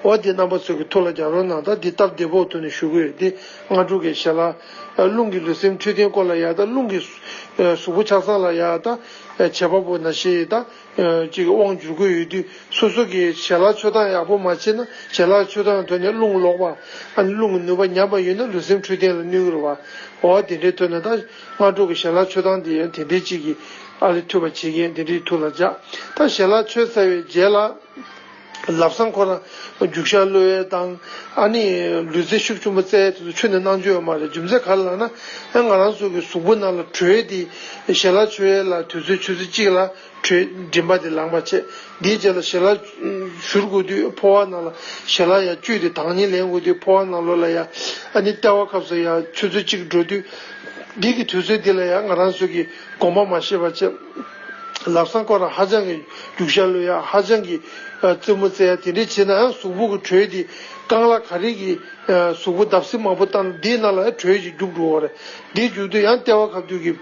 འོ་དེ་རྣམ་པ་ཚོ་གི་ཐུགས་ལ་འཇགས་རོགས་གནང་། ད་འདི་སྟབས་བདེ་པོ་ཐོག་ནས་ཞུ་གི་ཡོད། དེ་སྔ་དྲོ་གི་ཞལ་ལག་རླུང་གི་ལུས་སེམས་འཕྲོད་བསྟེན་སྐོར་ལ་ཡ་ད་རླུང་གི་གཟུགས་པོ་ཆགས་སྡང་ལ་ཡ་ད་བྱེད་པ་པོ་ནང་བཞིན་ད། ཅིག་དབང་བསྒྱུར་དགོས་ཡོད་དུས་སོ་སོ་གི་ཞལ་ལག་མཆོད་སྟངས་ཡག་པོ་མ་བྱས་ན་ཞལ་ལག་མཆོད་སྟངས་ཐོག་ནས་རླུང་ལོག་པ། ཨ་ནི་རླུང་གི་ནུས་པ་ཉམས་པ་ཡོད་ན་ལུས་སེམས་འཕྲོད་བསྟེན་ལ་གནོད་ཀྱི་རེད་བ། འོ་དེ་འདྲའི་ཐོག་ནས་ད་སྔ་དྲོ་གི་ཞལ་ལག་མཆོད་སྟངས་དེ་ཡང་དེ་འདྲའི་ཅིག་གི་ཨ་ལས་ཐུབ་པ་བྱེད་མཁན་དེ་འདྲའི་ཐུགས་ལ་འཇགས། ད་ཞལ་ལག་མཆོད་ཚར་བའི་རྗེས་ལ་ལམ་སང་ཁོ་རང་རྒྱུག་ཤར་གློད་ཡས་དང་ཨ་ནི་ལུས་རྩལ་ཤུགས་ཆེན་པོ་རྩེ་ཡས་དེ་ཚོ་ཆུ་ནས་གནང་རྒྱུ་ཡོད་མ་རེད། རྒྱུ་མཚན་ག་རེ་ལབ་ན་ང་རང་ཚོ་གི་གཟུགས་པོ་ནང་ལ་དྲོད་དེ་ཞལ་ལག་མཆོད་ཡས་ལ་དུས་ཚོད་ཆུ་ཚོད་གཅིག་ལ། དྲོད་མགྲིན་པ་དེ་ལངས་པ་བྱས། དེའི་རྗེས་ལ་ཞལ་ལག་བཞུར་དགོས་དུས་ཕོ་བ་ནང་ལ་ཞལ་ལག་ཡར་བཅུད་དེ་དྭངས་སྙིགས་ལེན་དགོས་དུས་ཕོ་བ་ནང་ལོགས་ལ་ཡ་ཨ་ནི་ལྟེ་བ་ཁབ་སུ་ཡ་ཆུ་ཚོད་གཅིག་འགྲོ་དུས་འདི་གི་དུས་ཚོད་འདི་ལ་ཡ་ང་རང་ཚོ་གི་དགོངས་པ་མ་ཤེས་པ་བྱས། ལམ་སང་ཁོ་རང་ཧ་ཅང་གི་རྒྱུག་ཤར་གློད་ཡ་ཧ་ཅང་གི་རྩེད་མོ་རྩེ་ཡ་དེ་འདྲས་བྱས་ན་ཡང་གཟུགས་པོ་གི་དྲོད་དེ་རྐང་ལག་ག་རེ་གི་གཟུགས་པོ་བརྡབ་གསིག་མང་པོ་བཏང་ན་དེའི་ནང་ལ་ཡ་དྲོད་ཅིག་རྒྱུག་འགྲོ་བ་རེད། དེ་རྒྱུག་དུས་ཡང་ལྟེ་བ་ཁ་ཐུག་གི་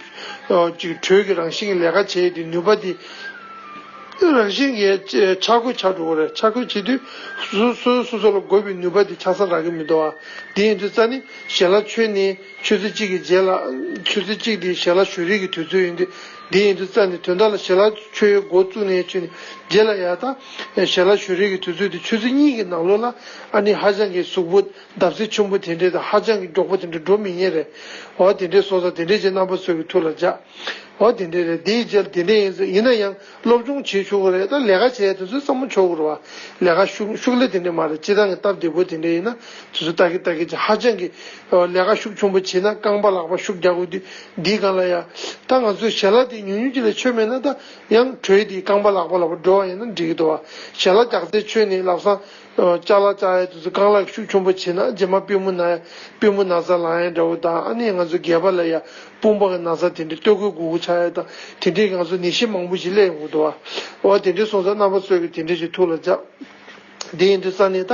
ཅིག་དྲོད་ཀྱི་རང་བཞིན་གྱི་ལས་ཀ་བྱེད་ཡས་དེ་ནུས་པ་དེ་རང་བཞིན་གྱི་ཆག་སྒོ་ཆགས་འགྲོ་གི་རེད། ཆག་སྒོ་བྱེད་དུས་སོ་སོ་སོ་སོ་ལ་དགོས་པའི་ནུས་པ་དེ་ཆགས་ས་རག་གི་མི་འདུག་ཨ། དེ་ཡིན་དུས་རྩ་ནི་ཞལ་ལག་མཆོད་ནས་ཆུ་ཚོད་གཅིག་གི་རྗེས་ལ་ཆུ་ཚོད་གཅིག་དེ་ཞལ་ལག་བཞུ་རེས་ཀྱི་དུས་ཚོད་ཡིན་དུས། དེ་ཡིན་དུས་རྩ་ནི་དོན་དག་ལ་ཞལ་ལག་མཆོད་འགོ་བཙུགས་ནས་ཆུ་ནས་རྗེས་ལ་ཡ་ད་ཞལ་ལག་བཞུ་རེས་ཀྱི་དུས་ཚོད་དེ་ཆུ་ཚོད་གཉིས་ཀྱི་ནང་ལོགས་ལ་ཨ་ནི་ཧ་ཅང་གི་གཟུགས་པོ་བརྡབ་གསིག་ཆེན་པོ་དེ་འདྲས་དང་ཧ་ཅང་གི་མགྱོགས་པོ་དེ་འདྲས་འགྲོ་མི་ཉན་རེད། འོ་དེ་འདྲས་སོང་ཙང་དེ་འདྲས་ཀྱི་རྣམ་པ་ཚོ་གི་ཐུགས་ལ་འཇགས། འོ་དེ་འདྲས་རེད། དེའི་རྗེས་དེ་འདྲས་ཡིན་ཟེར་ཡིན་ན་ཡང་སློབ་སྦྱོང་བྱེད་ཆོག་གི་རེད། ད་ལས་ཀ་བྱས་དུས་ཚོད་བསམ་བློ་ཆོག་གི་རེད་བ། ལས་ཀ་ཤུགས་ཤུགས་ལས་དེ་འདྲས་མ་རེད། སྤྱིར་བཏང་གི་སྟབས་བདེ་པོ་དེ་འདྲས་ཡིན་ན་དུས་ཚོད་ལྟ་གི་ལྟ་གི་ཅིག་ཧ་ཅང་གི་ལས་ཀ་ཤུགས་ཆེན་པོ་བྱས་ན་རྐང་པ་ལག་པ་ཤུགས་རྒྱག་དགོས་དུས་འདིའི་སྒང་ལ་ཡ་ད་ང་ཚོའི་ཞལ་ལག་དེ་ཉུང་ཉུང་ཅིག་ལས་མཆོད་མེད་ན་ད་ཡང་དྲོད་དེ་རྐང་པ་ལག་པ་ལ་འགྲོ་བ་ཡིན་ན་འགྲིག་གི་འདུག་བ། ཞལ་ལག་རྒྱག་རྩེ་མཆོད་ནས་ལམ་སང་ཅ་ལག་བཅག་ཡས་དུས་ཚོད་རྐང་ལག་ཤུགས་ཆེན་པོ་བྱས་ན་རྗེས་མ་པུས་མོ་ན་ཡ་པུས་མོ་ན་ཚ་ལངས་ཡས་འདྲ་བོ་དང་ཨ་ནི་ང་ཚོ་སྒལ་པ་ལ་ཡ་དཔུང་པ་གི་ན་ཚ་དེ་འདྲའི་ལྟོ་གོས་དགོས་མཁོ་ཆགས་ཡས་དང་དེ་འདྲའི་ང་ཚོ་ནད་གཞི་མང་པོ་ཞིག་སླེབས་ཡོང་གི་འདུག་བ། འོ་དེ་འདྲའི་སོང་ཙང་རྣམ་པ་ཚོས་ཀྱི་དེ་འདྲའི་ཞིག་ཐུགས་ལ་འཇགས། དེ་ཡིན་དུས་ཙ་ནས་ད་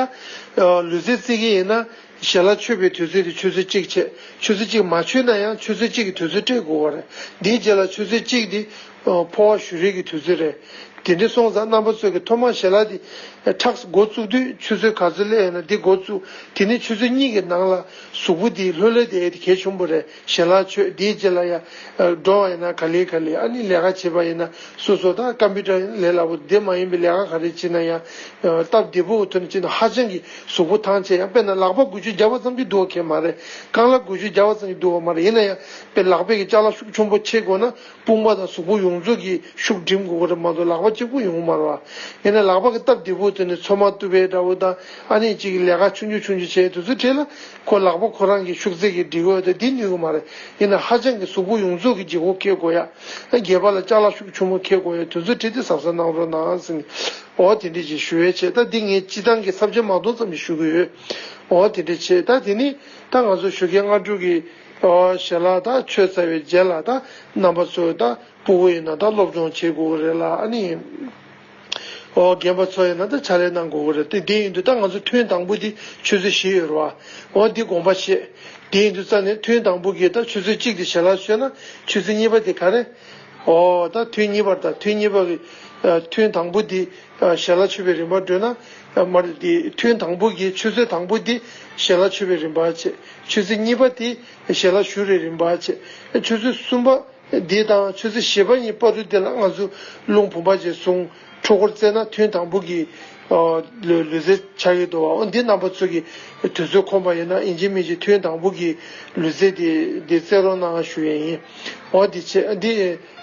ལུས་རྩལ་རྩེ་གི་ཡིན་ན་ཞལ་ལག་མཆོད་པའི་དུས་ཚོད་དེ་ཆུ་ཚོད་གཅིག་བྱས། ཆུ་ཚོད་གཅིག་མ་མཆོད་ན་ཡང་ཆུ་ཚོད་གཅིག་གི་དུས་ཚོད་སྤྲད་དགོས་པ་རེད། དེའི་རྗེས་ལ་ཆུ་ཚོད་གཅིག་དེ་ཕོ་བ་བཞུ་རེས་ཀྱི་དུས་ཚོད་རེད། དེ་འདྲ་སོང་ཙང་རྣམ་པ་ཚོས་ཀྱི་ཐོག་མར་ཞལ་ལག་དེ་ཁྲག་འགོ་བཙུགས་དུས་ཆུ་ཚོད་ག་ཚོད་སླེབས་ཡོད་ན་དེ་འགོ་བཙུགས། དེ་ནས་ཆུ་ཚོད་གཉིས་ཀྱི་ནང་ལ་གཟུགས་པོ་དེ་ལྷོད་ལྷོད་དེ་ཨེ་དེ་གལ་ཆེན་པོ་རེད། ཞལ་ལག་མཆོད་དེའི་རྗེས་ལ་ཡ་འགྲོ་བ་ཡིན་ན་ག་ལེ་ག་ལེ་ཨ་ནི་ལས་ཀ་བྱེད་པ་ཡིན་ན་སོ་སོ་ད་ཀམ་པུ་ཊར་ཡིན་ལས་སླ་པོ་དེ་མ་ཡིན་པའི་ལས་ཀ་ག་རེ་བྱེད་ན་ཡང་སྟབས་བདེ་པོ་ཐོན་ཕྱིན་ན་ཧ་ཅང་གི་གཟུགས་པོ་ཐང་ཆད་ཡང་དཔེར་ན་ལག་པ་དགུ་བཅུ་བརྒྱབ་པ་ཙམ་གྱིས་འདུག་བ་གལ་མ་རེད། རྐང་ལག་དགུ་བཅུ་བརྒྱབ་པ་ཙམ་གྱིས་འདུག་བ་མ་རེད། ཡིན་ན་ཡང་དཔེ་ལག་པས་ཀྱི་ཅ་ལག་ཤུགས་ཆེན་པོ་ཁྱེར་དགོས་ན། དཔུང་པ་དང་གཟུགས་པོ་ཡོངས་རྫོགས་ཀྱི་ཤུགས་སྒྲིམ་དགོས་ཀྱི་རེད་མ་གཏོགས་ལག་པ་གཅིག་པུ་ཡོང་མ་རེད་བ། ཡིན་ན་ལག་པ་གི་སྟབས་བདེ་པོ་དེ་ནི་ཚོད་མ་གཏུབ་པའི་འདྲ་བོ་དང་ཨ་ནི་གཅིག་གི་ལས་ཀ་ཆུང་ཆུང་ཆུང་ཆུང་བྱས་དུས་ཚོད་ཁྲིད་ལ་ཁོ་ལག་པ་ཁོ་རང་གི་ཤུགས་ཚད་ཀྱིས་སྒྲིག་དགོས་དེ་འདི་ནུས་ཀྱི་མ་རེད། ཡིན་ན་ཧ་ཅང་གི་གཟུགས་པོ་ཡོངས་རྫོགས་ཀྱི་ལྗིད་ཁོག་ཁྱེར་དགོས་ཡ། སྒལ་པ་ལ་ཅ་ལག་ཤུགས་ཆུང་མོ་ཁྱེར་དགོས་ཡ་དུས་ཚོད་ཁྲིད་དེ་གཟབ་གཟབ་གནང་རོགས་གནང་ཟེར་ནས་འོ་དེ་འདྲས་ཅིག་ཞུ་ཡས་བྱས། ད་འདི་ངས་སྤྱི་བཏང་གི་ས་བཅད་མ་གཏོགས་ཙམ་ཞིག་ཞུ་གི་ཡོད། འོ་དེ་འདྲས་བྱས་ད་དེ་ནི་ད་ང་ཚོ་ཞོགས་ཀས་སྔ་དྲོ་གི་ཞལ་ལག་ད་མཆོད་ཚར་བའི་རྗེས་ལ་ད་རྣམ་པ་ཚོས་ད། སྤུ་གུ་ཡིན་ན་ད་སློབ་སྦྱོང་བྱེད་དགོས་ཀྱི་རེད་ལ་ཨ་ནི། ཨོ་རྒན་པ་ཚོ་ཡིན་ན་ད་ཕྱག་ལས་གནང་དགོས་ཀྱི་རེད་དེ། དེ་ཡིན་དུས་ད་ང་ཚོ་ཐུན་དང་པོ་འདི་ཆུ་ཚོད་བཞི་ཡོད་རེད་བ། ཨོ་འདི་དགོངས་པ་བཞེས། དེ་ཡིན་དུས་རྩ་ནས་ཐུན་དང་པོ་གི་ད་ཆུ་ཚོད་གཅིག་དེ་ཞལ་ལག་མཆོད་ན་ཆུ་ཚོད་གཉིས་པ་དེ་ག་རེ། ཨོ་ད་ཐུན་གཉིས་པར་ད་ཐུན་གཉིས་པ་གི་ཨ་ཐུན་དང་པོ་འདི་ཨ་ཞལ་ལག་མཆོད་པའི་རིམ་པ་བགྲོད་ན་ཨ་མར་འདི་ཐུན་དང་པོ་གི་ཆུ་ཚོད་དང་པོ་འདི་ཞལ་ལག་མཆོད་པའི་རིམ་པ་བྱས། ཆུ་ཚོད་གཉིས་པ་དེ་ཞལ་ལག་བཞུ་རེས་རིམ་པ་བྱས། ཆུ་ཚོད་གསུམ་པ། འདི་དང་ཆུ་ཚོད་བཞི་པ་གཉིས་བར་དུ་དེ་ལ་ང་ཚོ་རླུང་བུམ་པ་ཅན་གསུང་འཕྲུལ་འཁོར་རྩེ་ན་ཐུན་དང་པོ་གི་ལུས་ལུས་རྩལ་ཆགས་ཀྱི་འདུག་བ། འོ་འདི་རྣམ་པ་ཚོ་གི་དུས་ཚོད་ཁོམ་པ་ཡིན་ན་ཡིན་གཅིག་མིན་གཅིག་ཐུན་དང་པོ་གི་ལུས་རྩལ་དེ་འདི་རྩེ་རོགས་གནང་ཞུ་ཡས་ཡིན། འོ་འདི་བྱས་འདི་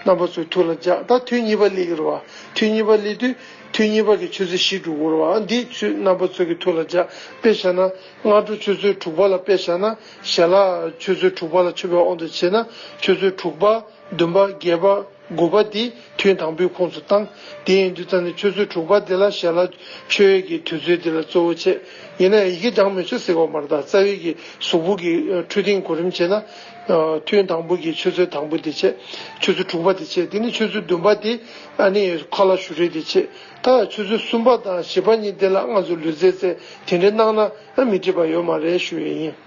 རྣམ་པ་ཚོའི་ཐུགས་ལ་འཇགས། ད་ཐུན་གཉིས་པ་སླེབས་ཀྱི་རེད་བ། ཐུན་གཉིས་པ་སླེབས་དུས་ ཐུན་གཉིས་པ་གི་ཆུ་ཚོད་བཞི་འགྲོ་གི་རེད་བ། འདི་ཆུ་རྣམ་པ་ཚོ་གི་ཐུགས་ལ་འཇགས། དཔེ་བཞག་ན་སྔ་དྲོ་ཆུ་ཚོད་དྲུག་པ་ལ། དཔེ་བཞག་ན་ཞལ་ལག་ཆུ་ཚོད་དྲུག་པ་ལ་མཆོད་པའི་དབང་དུ་བྱས་ན་ཆུ་ཚོད་དྲུག་པ། བདུན་པ། བརྒྱད་པ། དགུ་པ་འདི་ཐུན་དང་པོའི་ཁོངས་སུ་བཏང་། དེ་ཡིན་དུས་ཙང་ནས་ཆུ་ཚོད་དྲུག་པ་འདི་ལ་ཞལ་ལག་མཆོད་ཡས་ཀྱི་དུས་ཚོད་འདི་ལ་གཙོ་བོ་བྱས། ཡིན་ན་ཡི་གེ་འགྱངས་མི་ཆོག་ཟེར་བ་མ་རེད། ད་རྩ་བའི་གི་གཟུགས་པོ་གི་འཕྲོད་བསྟེན་གོ་རིམ་བྱས་ན། ཐུན་དང་པོ་གི་ཆུ་ཚོད་དང་པོ་འདི་བྱས། ཆུ་ཚོད་དྲུག་པ་འདི་བྱས། དེ་ནས་ཆུ་ཚོད་བདུན་པ་འདི་ཨ་ནི་ཁ་ལག་བཞུ་རེས་འདི་བྱས། ད་ཆུ་ཚོད་གསུམ་པ་དང་བཞི་པ་གཉིས་འདི་ལ་ང་ཚོ་ལུས་རྩལ་རྩེད་དེ་འདྲའི་གནང་ན་མི་འགྲིག་པ་ཡོད་མ་རེད་ཞུ་ཡས་ཡིན།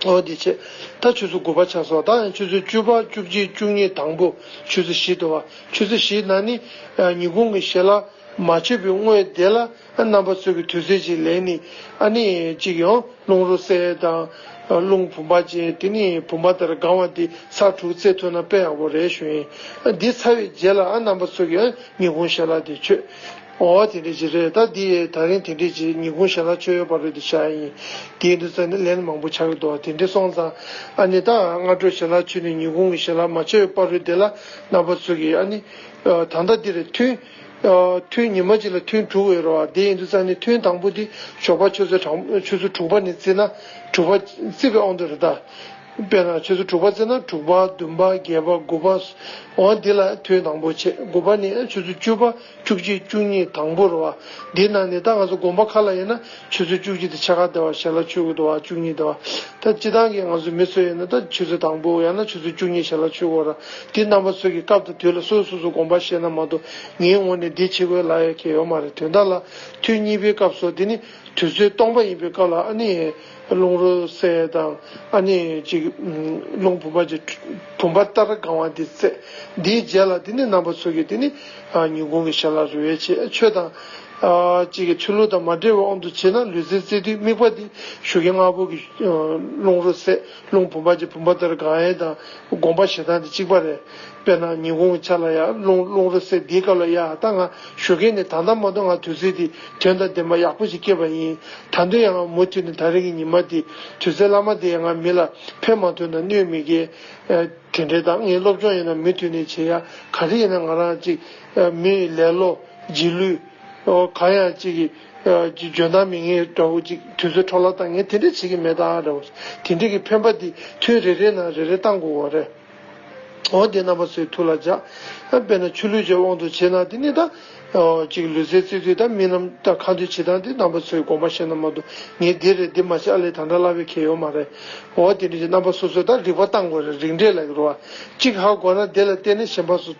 འོ་དེ་བྱས། ད་ཆུ་ཚོད་དགུ་པ་ཆགས་སོང་། ད་ཡང་ཆུ་ཚོད་བཅུ་པ། བཅུ་གཅིག་བཅུ་གཉིས། དང་པོ་ཆུ་ཚོད་བཞི་འདུག་བ། ཆུ་ཚོད་བཞི་ནང་ནི་ཉིན་གུང་གི་ཞལ་ལག་མ་མཆོད་པའི་སྔོན་དེ་ལ་རྣམ་པ་ཚོ་གི་དུས་ཚོད་ཅིག་ལེན་ནི། ཨ་ནི་གཅིག་ཡང་རླུང་རོ་བསལ་དང་། རླུང་བུམ་པ་ཅན་དེ་ནི་བུམ་པ་ལྟར་གང་བ་འདི་ཚར་དྲུག་རྩེ་ཐུབ་ན་དཔེ་ཡག་པོ་རེད་ཞུ་ཡིན། འདི་ཚར་བའི་རྗེས་ལ་ཨ་རྣམ་པ་ཚོ་གི་ཉིན་གུང་ཞལ་ལག་དེ་མཆོད། འོ་དེ་འདྲ་ཅིག་རེད། ད་འདི་ད་རིང་དེ་འདྲ་ཅིག་ཉིན་གུང་ཞལ་ལག་མཆོད་ཡོད་པ་རེད་དེ་བྱ་ཡིན། དེ་ཡིན་དུས་ཙང་ནི་ལན་མང་པོ་ཆགས་ཀྱི་འདུག་དེ་འདྲ་སོང་ཙང་ཨ་ནི་ད་སྔ་དྲོ་ཞལ་ལག་མཆོད་ནས་ཉིན་གུང་གི་ཞལ་ལག་མ་མཆོད་པའི་བར་དུ་དེ་ལ་རྣམ་པ་ཚོ་གིས་ཨ་ནི་ད་ལྟ་འདི་རེད། ཐུན་ཐུན་ཉི་མ་གཅིག་ལ་ཐུན་དྲུག་ཡོད་རེད་བ། དེ་ཡིན་དུས་ཙང་ནི་ཐུན་དང་པོ་འདི་ཞོགས་པ་ཆུ་ཚོད་གྲངས་ཆུ་ཚོད་དྲུག་པ་ནས་བརྩིས་ན་དྲུག་པ་བརྩིས་པའི་དབང་དུ་རེད་ད། དཔེར་ན་ཆུ་ཚོད་དྲུག་པ་བརྩིས་ན་དྲུག་པ། བདུན་པ། བརྒྱད་པ། དགུ་པ། འོ་འདི་ལ་ཐུན་དང་པོ་བྱེད། དགུ་པ་ནས་ཆུ་ཚོད་བཅུ་པ། བཅུ་གཅིག་བཅུ་གཉིས། དང་པོ་རེད་བ། འདི་ནང་ནས་ད་ང་ཚོ་དགོན་པ་ཁག་ལ་ཡིན་ན་ཆུ་ཚོད་བཅུ་གཅིག་དེ་ཕྱེད་ཀ་དེ་བ་ཞལ་ལག་མཆོད་དགོས་འདུག་བ། བཅུ་གཉིས་དེ་བ། ད་སྤྱི་བཏང་གི་ང་ཚོ་མི་ཚོ་ཡིན་ན་ད་ཆུ་ཚོད་དང་པོ་ཡང་ན་ཆུ་ཚོད་བཅུ་གཉིས་ཞལ་ལག་མཆོད་དགོས་ར། འདི་རྣམ་པ་ཚོ་གི་སྐབས་དང་དུས་ལ་སོ་སོ་སོ་དགོངས་པ་བཞེས་ན་མ་གཏོགས་ངའི་ངོས་ནས་འདི་བྱེད་དགོས་ལབ་ཡ་གང་ཡང་ཡོད་མ་རེད། དོན་དག་ལ་ཐུན་གཉིས་པའི་སྐབས་སུ་འདི་ནི་དུས་ཚོད་སྟོང་པ་ཡིན་པའི་སྐབས་ལ་ཨ་ནི་རླུང་རོ་བསལ་དང་ཨ་ནི་ཅིག་རླུང་བུམ་པ་ཅིག་བུམ་པ་ལྟར་གང་བ་འདི་བསལ། འདིའི་རྗེས་ལ་འདི་ནི་རྣམ་པ་ཚོ་གིས་འདི་ནི་ཉིན་གུང་གི་ཞལ་ལག་རེ་བས་བྱེད། ཆོས་དང་ཅིག་གི་ཆོས་ལུགས་དང་མ་འབྲེལ་བའི་དབང་དུ་བྱས་ན་ལུས་རྩལ་རྩེད་དུས་དམིགས་པ་འདི་ཞོགས་ཀས་སྔ་པོ་གི་རླུང་རོ་བསལ། རླུང་བུམ་པ་ཅིག་བུམ་པ་ལྟར་གང་ཡས་དང་དགོངས་པ་བཞེས་སྟངས་འདི་གཅིག་པ་རེད། དཔེར་ན་ཉིན་གུང་གི་ཆ་ལ་ཡ་རླུང་རླུང་རོ་བསལ་འདིའི་སྐབས་ལ་ཡ་ད་ང་ཞོགས་ཀས་ནས་ད་ལྟ་མ་གཏོགས་ང་དུས་ཚོད་འདི་དོན་དང་ལྡན་པ་ཡག་པོ་ཞིག་སྐྱེས་པ་ཡིན། ད་དུང་ཡང་ང་མུ་མཐུད་ནས་ད་རེས་ཀྱི་ཉི་མ་འདི་དུས་ཚོད་བླ་མ་འདི་ཡང་ང་མི་ལ་ཕན་མ་ཐོགས་ན་གནོད་མི་སྐྱེལ། དེ་འདྲའི་དང་ངའི་སློབ་སྦྱོང་ཡིན་ན་མུ་མཐུད་ནས་བྱེད་ཡ། ག་རེ་ཡིན་ན་ང་རང་ཅིག་མི་ལེ་ལོ་རྗེས་ལུས་གང་ཡང་ཅིག་གི་འཇོན་ཐང་མེད་མཁན་འདྲ་བོ་ཅིག་དུས་ཚོད་འཕྲོ་བརླག་བཏང་མཁན་དེ་འདྲ་བྱེད་ཀྱི་མེད་ད་འདྲ་བོ། དེ་འདྲ་གི་ཕན་པ་འདི་ཐུན་རེ་རེ་ནང་རེ་རེ་བཏང་དགོས་པ་རེད། འོ་དེ་རྣམ་པ་ཚོའི་ཐུགས་ལ་འཇགས། དཔེར་ན་ཆོས་ལུགས་ཀྱི་དབང་དུ་བྱས་ན་དེ་ནི་ད་ཅིག་ལུས་རྩལ་རྩེད་དུས་ད་རྨི་ལམ་ད་ཁ་འདོན་བྱེད་སྟངས་དེ་རྣམ་པ་ཚོའི་དགོངས་པ་བཞེས་ན་མ་གཏོགས་ངས་འདི་རེད་འདི་མ་བྱེད་ཨ་ལས་ད་འདྲ་ལབ་པའི་ཁྱད་ཡོད་མ་རེད། འོ་དེ་འདྲ་ཅིག་རྣམ་པ་སོ་སོས་ད་རིག་པ་བཏང་དགོས་རེད། རིགས་འགྲེ་ལབ་ཀྱི་རེད་བ། གཅིག་ཧ་གོ་ན་དེ་ལ་བརྟེན་ནས་གཞན་པ་ཚོ་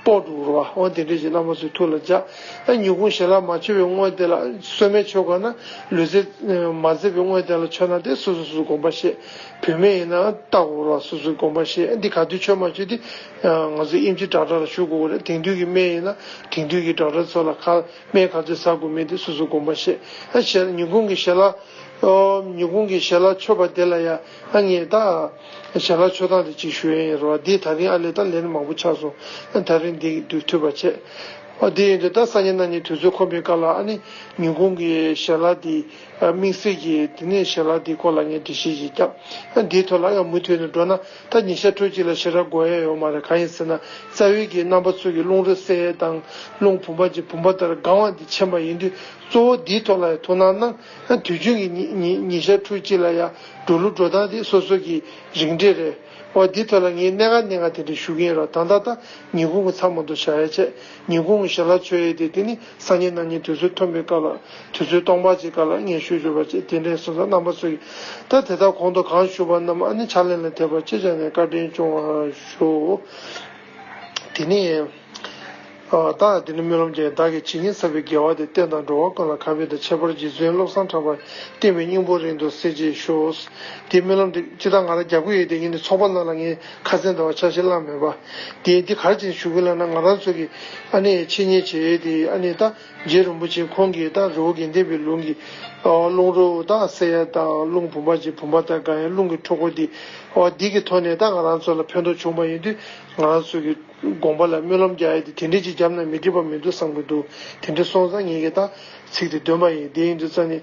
དཔོག་འགྲོ་གི་རེད་བ། འོ་དེ་འདྲ་ཅིག་རྣམ་པ་ཚོའི་ཐུགས་ལ་འཇགས། ཨ་ཉིན་གུང་ཞལ་ལག་མ་མཆོད་པའི་སྔོན་དེ་ལ་སྲོལ་མེད་མཆོད་དགོས་ན་ལུས་རྩལ་མ་རྩེད་པའི་སྔོན་དེ་ལ་མཆོད་ན་དེ་སོ་སོ་སོ་སོའི་དགོངས་པ་བཞེས། བུད་མེད་ཡིན་ན་ལྟ་དགོས་རེད་བ། སོ་སོའི་དགོངས་པ་བཞེས། འདི་ག་དུས་མཆོད་མ་མཆོད་དེ་ང་ཚོ་དབྱིན་ཇི་ཌོག་ཊར་ལ་ཞུ་དགོས་རེད། དེང་དུས་ཀྱི་སྨན་ཡིན་ན་དེང་དུས་ཀྱི་ཌོག་ཊར་ཚོ་ལ་ཁ་སྨན་ག་ཚོད་ཟ་དགོས་མིན་དེ་སོ་སོའི་དགོངས་པ་བཞེས། ཨ་ཞལ་ཉིན་གུང་གི་ཞལ་ལག་ཨོ། ཉིན་གུང་གི་ཞལ་ལག་མཆོད་པ་དེ་ལ་ཡ་ཨ་ངས་ད་ཞལ་ལག་མཆོད་སྟངས་དེ་གཅིག་ཞུ་ཡ་ཡིན་རོ། འདི་ད་རིང་ཨ་ལས་ད་ལན་མང་པོ་ཆགས་སོང་། ཨ་ད་རིང་འདི་འདུག་ཐུབ་པ་བྱས། ཨོ་འདི་ཡིན་དུས་ད་སང་ཉིན་གནངས་ཉིན་དུས་ཚོད་ཁོམ་པའི་སྐབས་ལ་ཨ་ནི་ཉིན་གུང་གི་ཞལ་ལག་འདི་དམིགས་བསལ་གྱི་དེ་ནས་ཞལ་ལག་འདི་སྐོར་ལ་ངས་འགྲེལ་བཤད་ཅིག་བརྒྱབ། ཨ་འདིའི་ཐོག་ལ་ཡང་མུ་མཐུད་ནས་འགྲོ་ན་ད་ཉིན་ཞག་ཕྲུགས་གཅིག་ལ་ཞེ་དྲག་དགོས་ཡ་ཡོད་མ་རེད། གང་ཡིན་ཟེར་ན་རྩ་བའི་གི་རྣམ་པ་ཚོ་གི་རླུང་རོ་བསལ་ཡས་དང་རླུང་བུམ་པ་ཅིག་བུམ་པ་ལྟར་གང་བ་འདི་མཁྱེན་པ་ཡིན་དུས་གཙོ་བོ་འདིའི་ཐོག་ལ་ཡང་ཐུགས་སྣང་གནང་། དུས་རྒྱུན་གྱི་ཉི་ཉི་ཉིན་ཞག་ཕྲུགས་གཅིག་ལ་ཡང་འགྲོ་ལུགས་འགྲོ་སྟངས་དེ་སོ་སོ་གི་རིགས་འགྲེ་རེད། འོ་འདི་ཐོག་ལ་ངས་གནད་འགག་གནད་འགག་དེ་འདྲ་ཞུ་གི་ཡིན་རོགས། ད་ལྟ་ད་ཉིན་གུང་གི་མཚམས་མ་གཏོགས་བཞག་ཡ་བྱས། ཉིན་གུང་གི་ཞལ་ལག་མཆོད་ཡས་དེ་དེ་ནི་སང་ཉིན་གནངས་ཉིན་དུས་ཚོད་ཐོན་པའི་སྐབས་ལ་དུས་ཚོད་སྟོང་པ་ཅིག་སྐབས་ལ་ངས་ཞུ་ཞུ་བ་བྱས། དེ་འདྲའི་སོང་ཙང་རྣམ་པ་ཚོ་གིས་ད་དེ་དག་གོང་དུ་གང་ཞུས་པ་རྣམས་ཨ་ནི་ཕྱག་ལེན་ལ་འཐད་པ་ཅི་བྱས་ནས་བཀའ་དྲིན་སྐྱོང་བར་ཞུ། དེ་ནི། ཨ་ད་དེ་ནི་སྨོན་ལམ་རྒྱག་བདག་གིས་ཇི་སྙེད་བསགས་པའི་དགེ་བ་དེ་བསྟན་དང་འགྲོ་བ་ཀུན་ལ་ཁ་ཕན་དང་ཁྱད་པར་རྗེ་བཙུན་བློ་བཟང་གྲགས་པ་བསྟན་པའི་སྙིང་པོ་རིང་དུ་གསལ་བྱེད་ཤོག། དེ་སྨོན་ལམ་དེ་ཅི་ལྟར་ང་རང་རྒྱག་གི་ཡོད་དེ་ཡིན་ནི་ཚོགས་པ་ནང་ལ་ངས་ཁ་སང་ཟླ་བ་ཆ་ཤས་བླངས་མེད་པ། དེ་འདི་ག་རེ་བྱས་ནས་ཞུ་གི་ལབ་ན་ང་རང་ཚོ་གི་ཨ་ནི་འཆད་ཉན་བྱེད་ཡས་དེ་ཨ་ནི་ད་རྗེ་རིན་པོ་ཆེ་ཁོང་གིས་ད་རི་བོ་དགེ་ལྡན་པའི་ལུང་གི་རླུང་རོ་ད་བསལ་ཡས་དང་རླུང་བུམ་པ་ཅིག་བུམ་པ་དང་གང་ཡས་རླུང་གི་འཁྲུལ་འཁོར་འདི་འོ་འདི་གི་ཐོག་ནས་ད་ང་རང་ཚོ་ལ་ཕན་ཐོགས་བྱུང་པ་ཡིན་དུས་ང་རང་ཚོ་གི་དགོངས་པ་ལ་སྨོན་ལམ་རྒྱག་ཡས་དེ་དེ་འདྲས་ཅིག་བརྒྱབ་ན་མི་འགྲིག་པ་མི་འདུག་བསམ་གི་འདུག་དེ་འདྲས་སོང་ཙང་ངེད་ཀྱིས་ད་ཚིག་དེ་འདོན་པ་ཡིན། དེ་ཡིན་དུས་ཙང་ནི་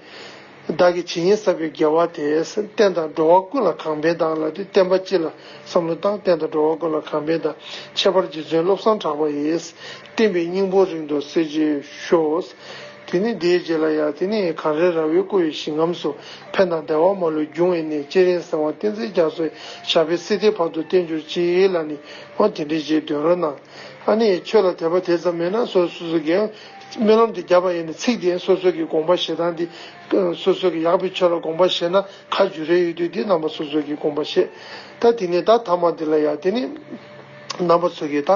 བདག་གིས་ཇི་སྙེད་བསགས་པའི་དགེ་བ་དེས། བསྟན་དང་འགྲོ་བ་ཀུན་ལ་གང་ཕན་དང་ལབ་དུས། བསྟན་པ་སྤྱི་ལ་བསམ་བློ་བཏང་། བསྟན་དང་འགྲོ་བ་ཀུན་ལ་གང་ཕན་དང་། ཁྱད་པར་རྗེ་བཙུན་བློ་བཟང་གྲགས་པ་ཡིས། བསྟན་པའི་སྙིང་པོ་རིང་དུ་གསལ་བྱེད་ཤོག་དེ་ནས་དེའི་རྗེས་ལ་ཡང་དེ་ནས་གངས་རི་ར་བས་བསྐོར་བའི་ཞིང་ཁམས་སུ། ཕན་དང་བདེ་བ་མ་ལུས་འབྱུང་བའི་གནས། སྤྱན་རས་གཟིགས་དབང་བསྟན་འཛིན་རྒྱ་མཚོ་ཡི། ཞབས་པད་སྲིད་མཐའི་བར་དུ་བརྟན་གྱུར་ཅིག་ལབ་ནས། འོ་དེ་འདྲའི་ཅིག་འདོན་རོགས་གནང་། ཨ་ནི་ཆོས་ལ་དད་པ་དེ་ཙམ་མེད་ན་སོ་སོ་སོ་གི་སྨོན་ལམ་དེ་བརྒྱབ་པ་ཡིན་ན། ཚིག་དེ་སོ་སོ་གི་དགོངས་པ་བཞེས་སྟངས་དེ། སོ་སོ་གི་ཡག་པའི་ཆོས་ལ་དགོངས་པ་བཞེས་ན་ཁ་འཇུ་རེ་ཡོད་དུས། དེ་རྣམ་པ་སོ་སོ་གི་དགོངས་པ་བཞེས། ད་དེ་ནས་ད་ཐ་མ་དེ་ལ་ཡང་དེ་ནི་རྣམ་པ་ཚོ་གིས་ད་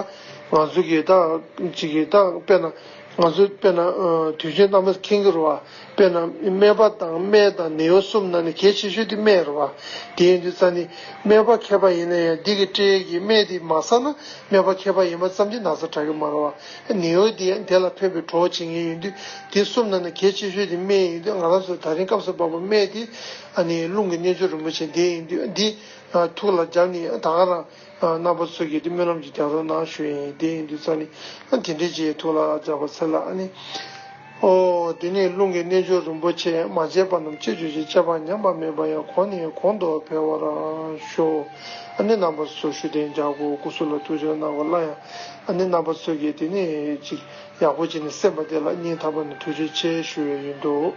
ང་ཚོ་གིས་ད་ཅིག་གིས་ད་དཔེར་ན་ང་ཚོ་དཔེར་ན་དུས་ཆེན་རྣམ་པ་མཁྱེན་གྱི་རེད་བ། དཔེར་ན་སྨན་པ་དང་སྨན་དང་ནད་གཡོག་གསུམ་ནང་ནས་གལ་ཆེ་ཤོས་དེ་སྨན་རེད་བ། དེ་ཡིན་དུས་ཙང་ནི་སྨན་པ་མཁས་པ་ཡིན་ན་ཡང་འདི་གི་སྤྲད་ཀྱི་སྨན་དེ་མ་ཟ་ན་སྨན་པ་མཁས་པ་ཡིན་པ་ཙམ་གྱིས་ན་ཚ་དྲག་གི་མ་རེད་བ། ནད་གཡོག་དེ་ཡང་དེ་ལ་ཕན་པའི་གྲོགས་བྱེད་མཁན་ཡིན་དུས། དེ་གསུམ་ནང་ནས་གལ་ཆེ་ཤོས་དེ་སྨན་ཡིན་དུས། ང་རང་ཚོ་ད་རིང་སྐབས་སུ་བབས་པ་སྨན་དེ་ཨ་ནི་རླུང་གི་རྣལ་འབྱོར་རིན་པོ་ཆེ་དེ་ཡིན་དུས། འདི་ཐུགས་ལ་འཇགས་ནས་ད་ག་རང་རྣམ་པ་ཚོ་གིས་དེ་སྨོན་ལམ་ཅིག་རྒྱག་རོགས་གནང་ཞུ་ཡིན། དེ་ཡིན་དུས་ཙང་ནི་དེ་འདྲའི་ཅིག་ཐུགས་ལ་འཇགས་པ་ཚེ་ལ་ཨ་ནི། ཨོ། དེ་ནས་རླུང་གི་རྣལ་འབྱོར་རིན་པོ་ཆེ། མ་སྐྱེས་པ་རྣམས་སྐྱེ་གྱུར་ཅིག་སྐྱེས་པ་ཉམས་པ་མེད་པ་ཡང་། གོང་ནས་གོང་དུ་འཕེལ་བར་ཤོག་ཨ་ནི་རྣམ་པ་ཚོ་ཞུ་གཏན་འཇགས་དགོས། སྐུ་གཟུགས་ལ་ཐུགས་རྗེ་གནང་བ་སླར་ཡང་། ཨ་ནི་རྣམ་པ་ཚོ་གིས་དེ་ནས་ཅིག་ཡག་པོ་བྱས་ནས་གསན་པ་དེ་ལ་སྙིང་ཐག་པ་ནས་ཐུགས་རྗེ་ཆེ་ཞུ་ཡས་ཡིན་འདུག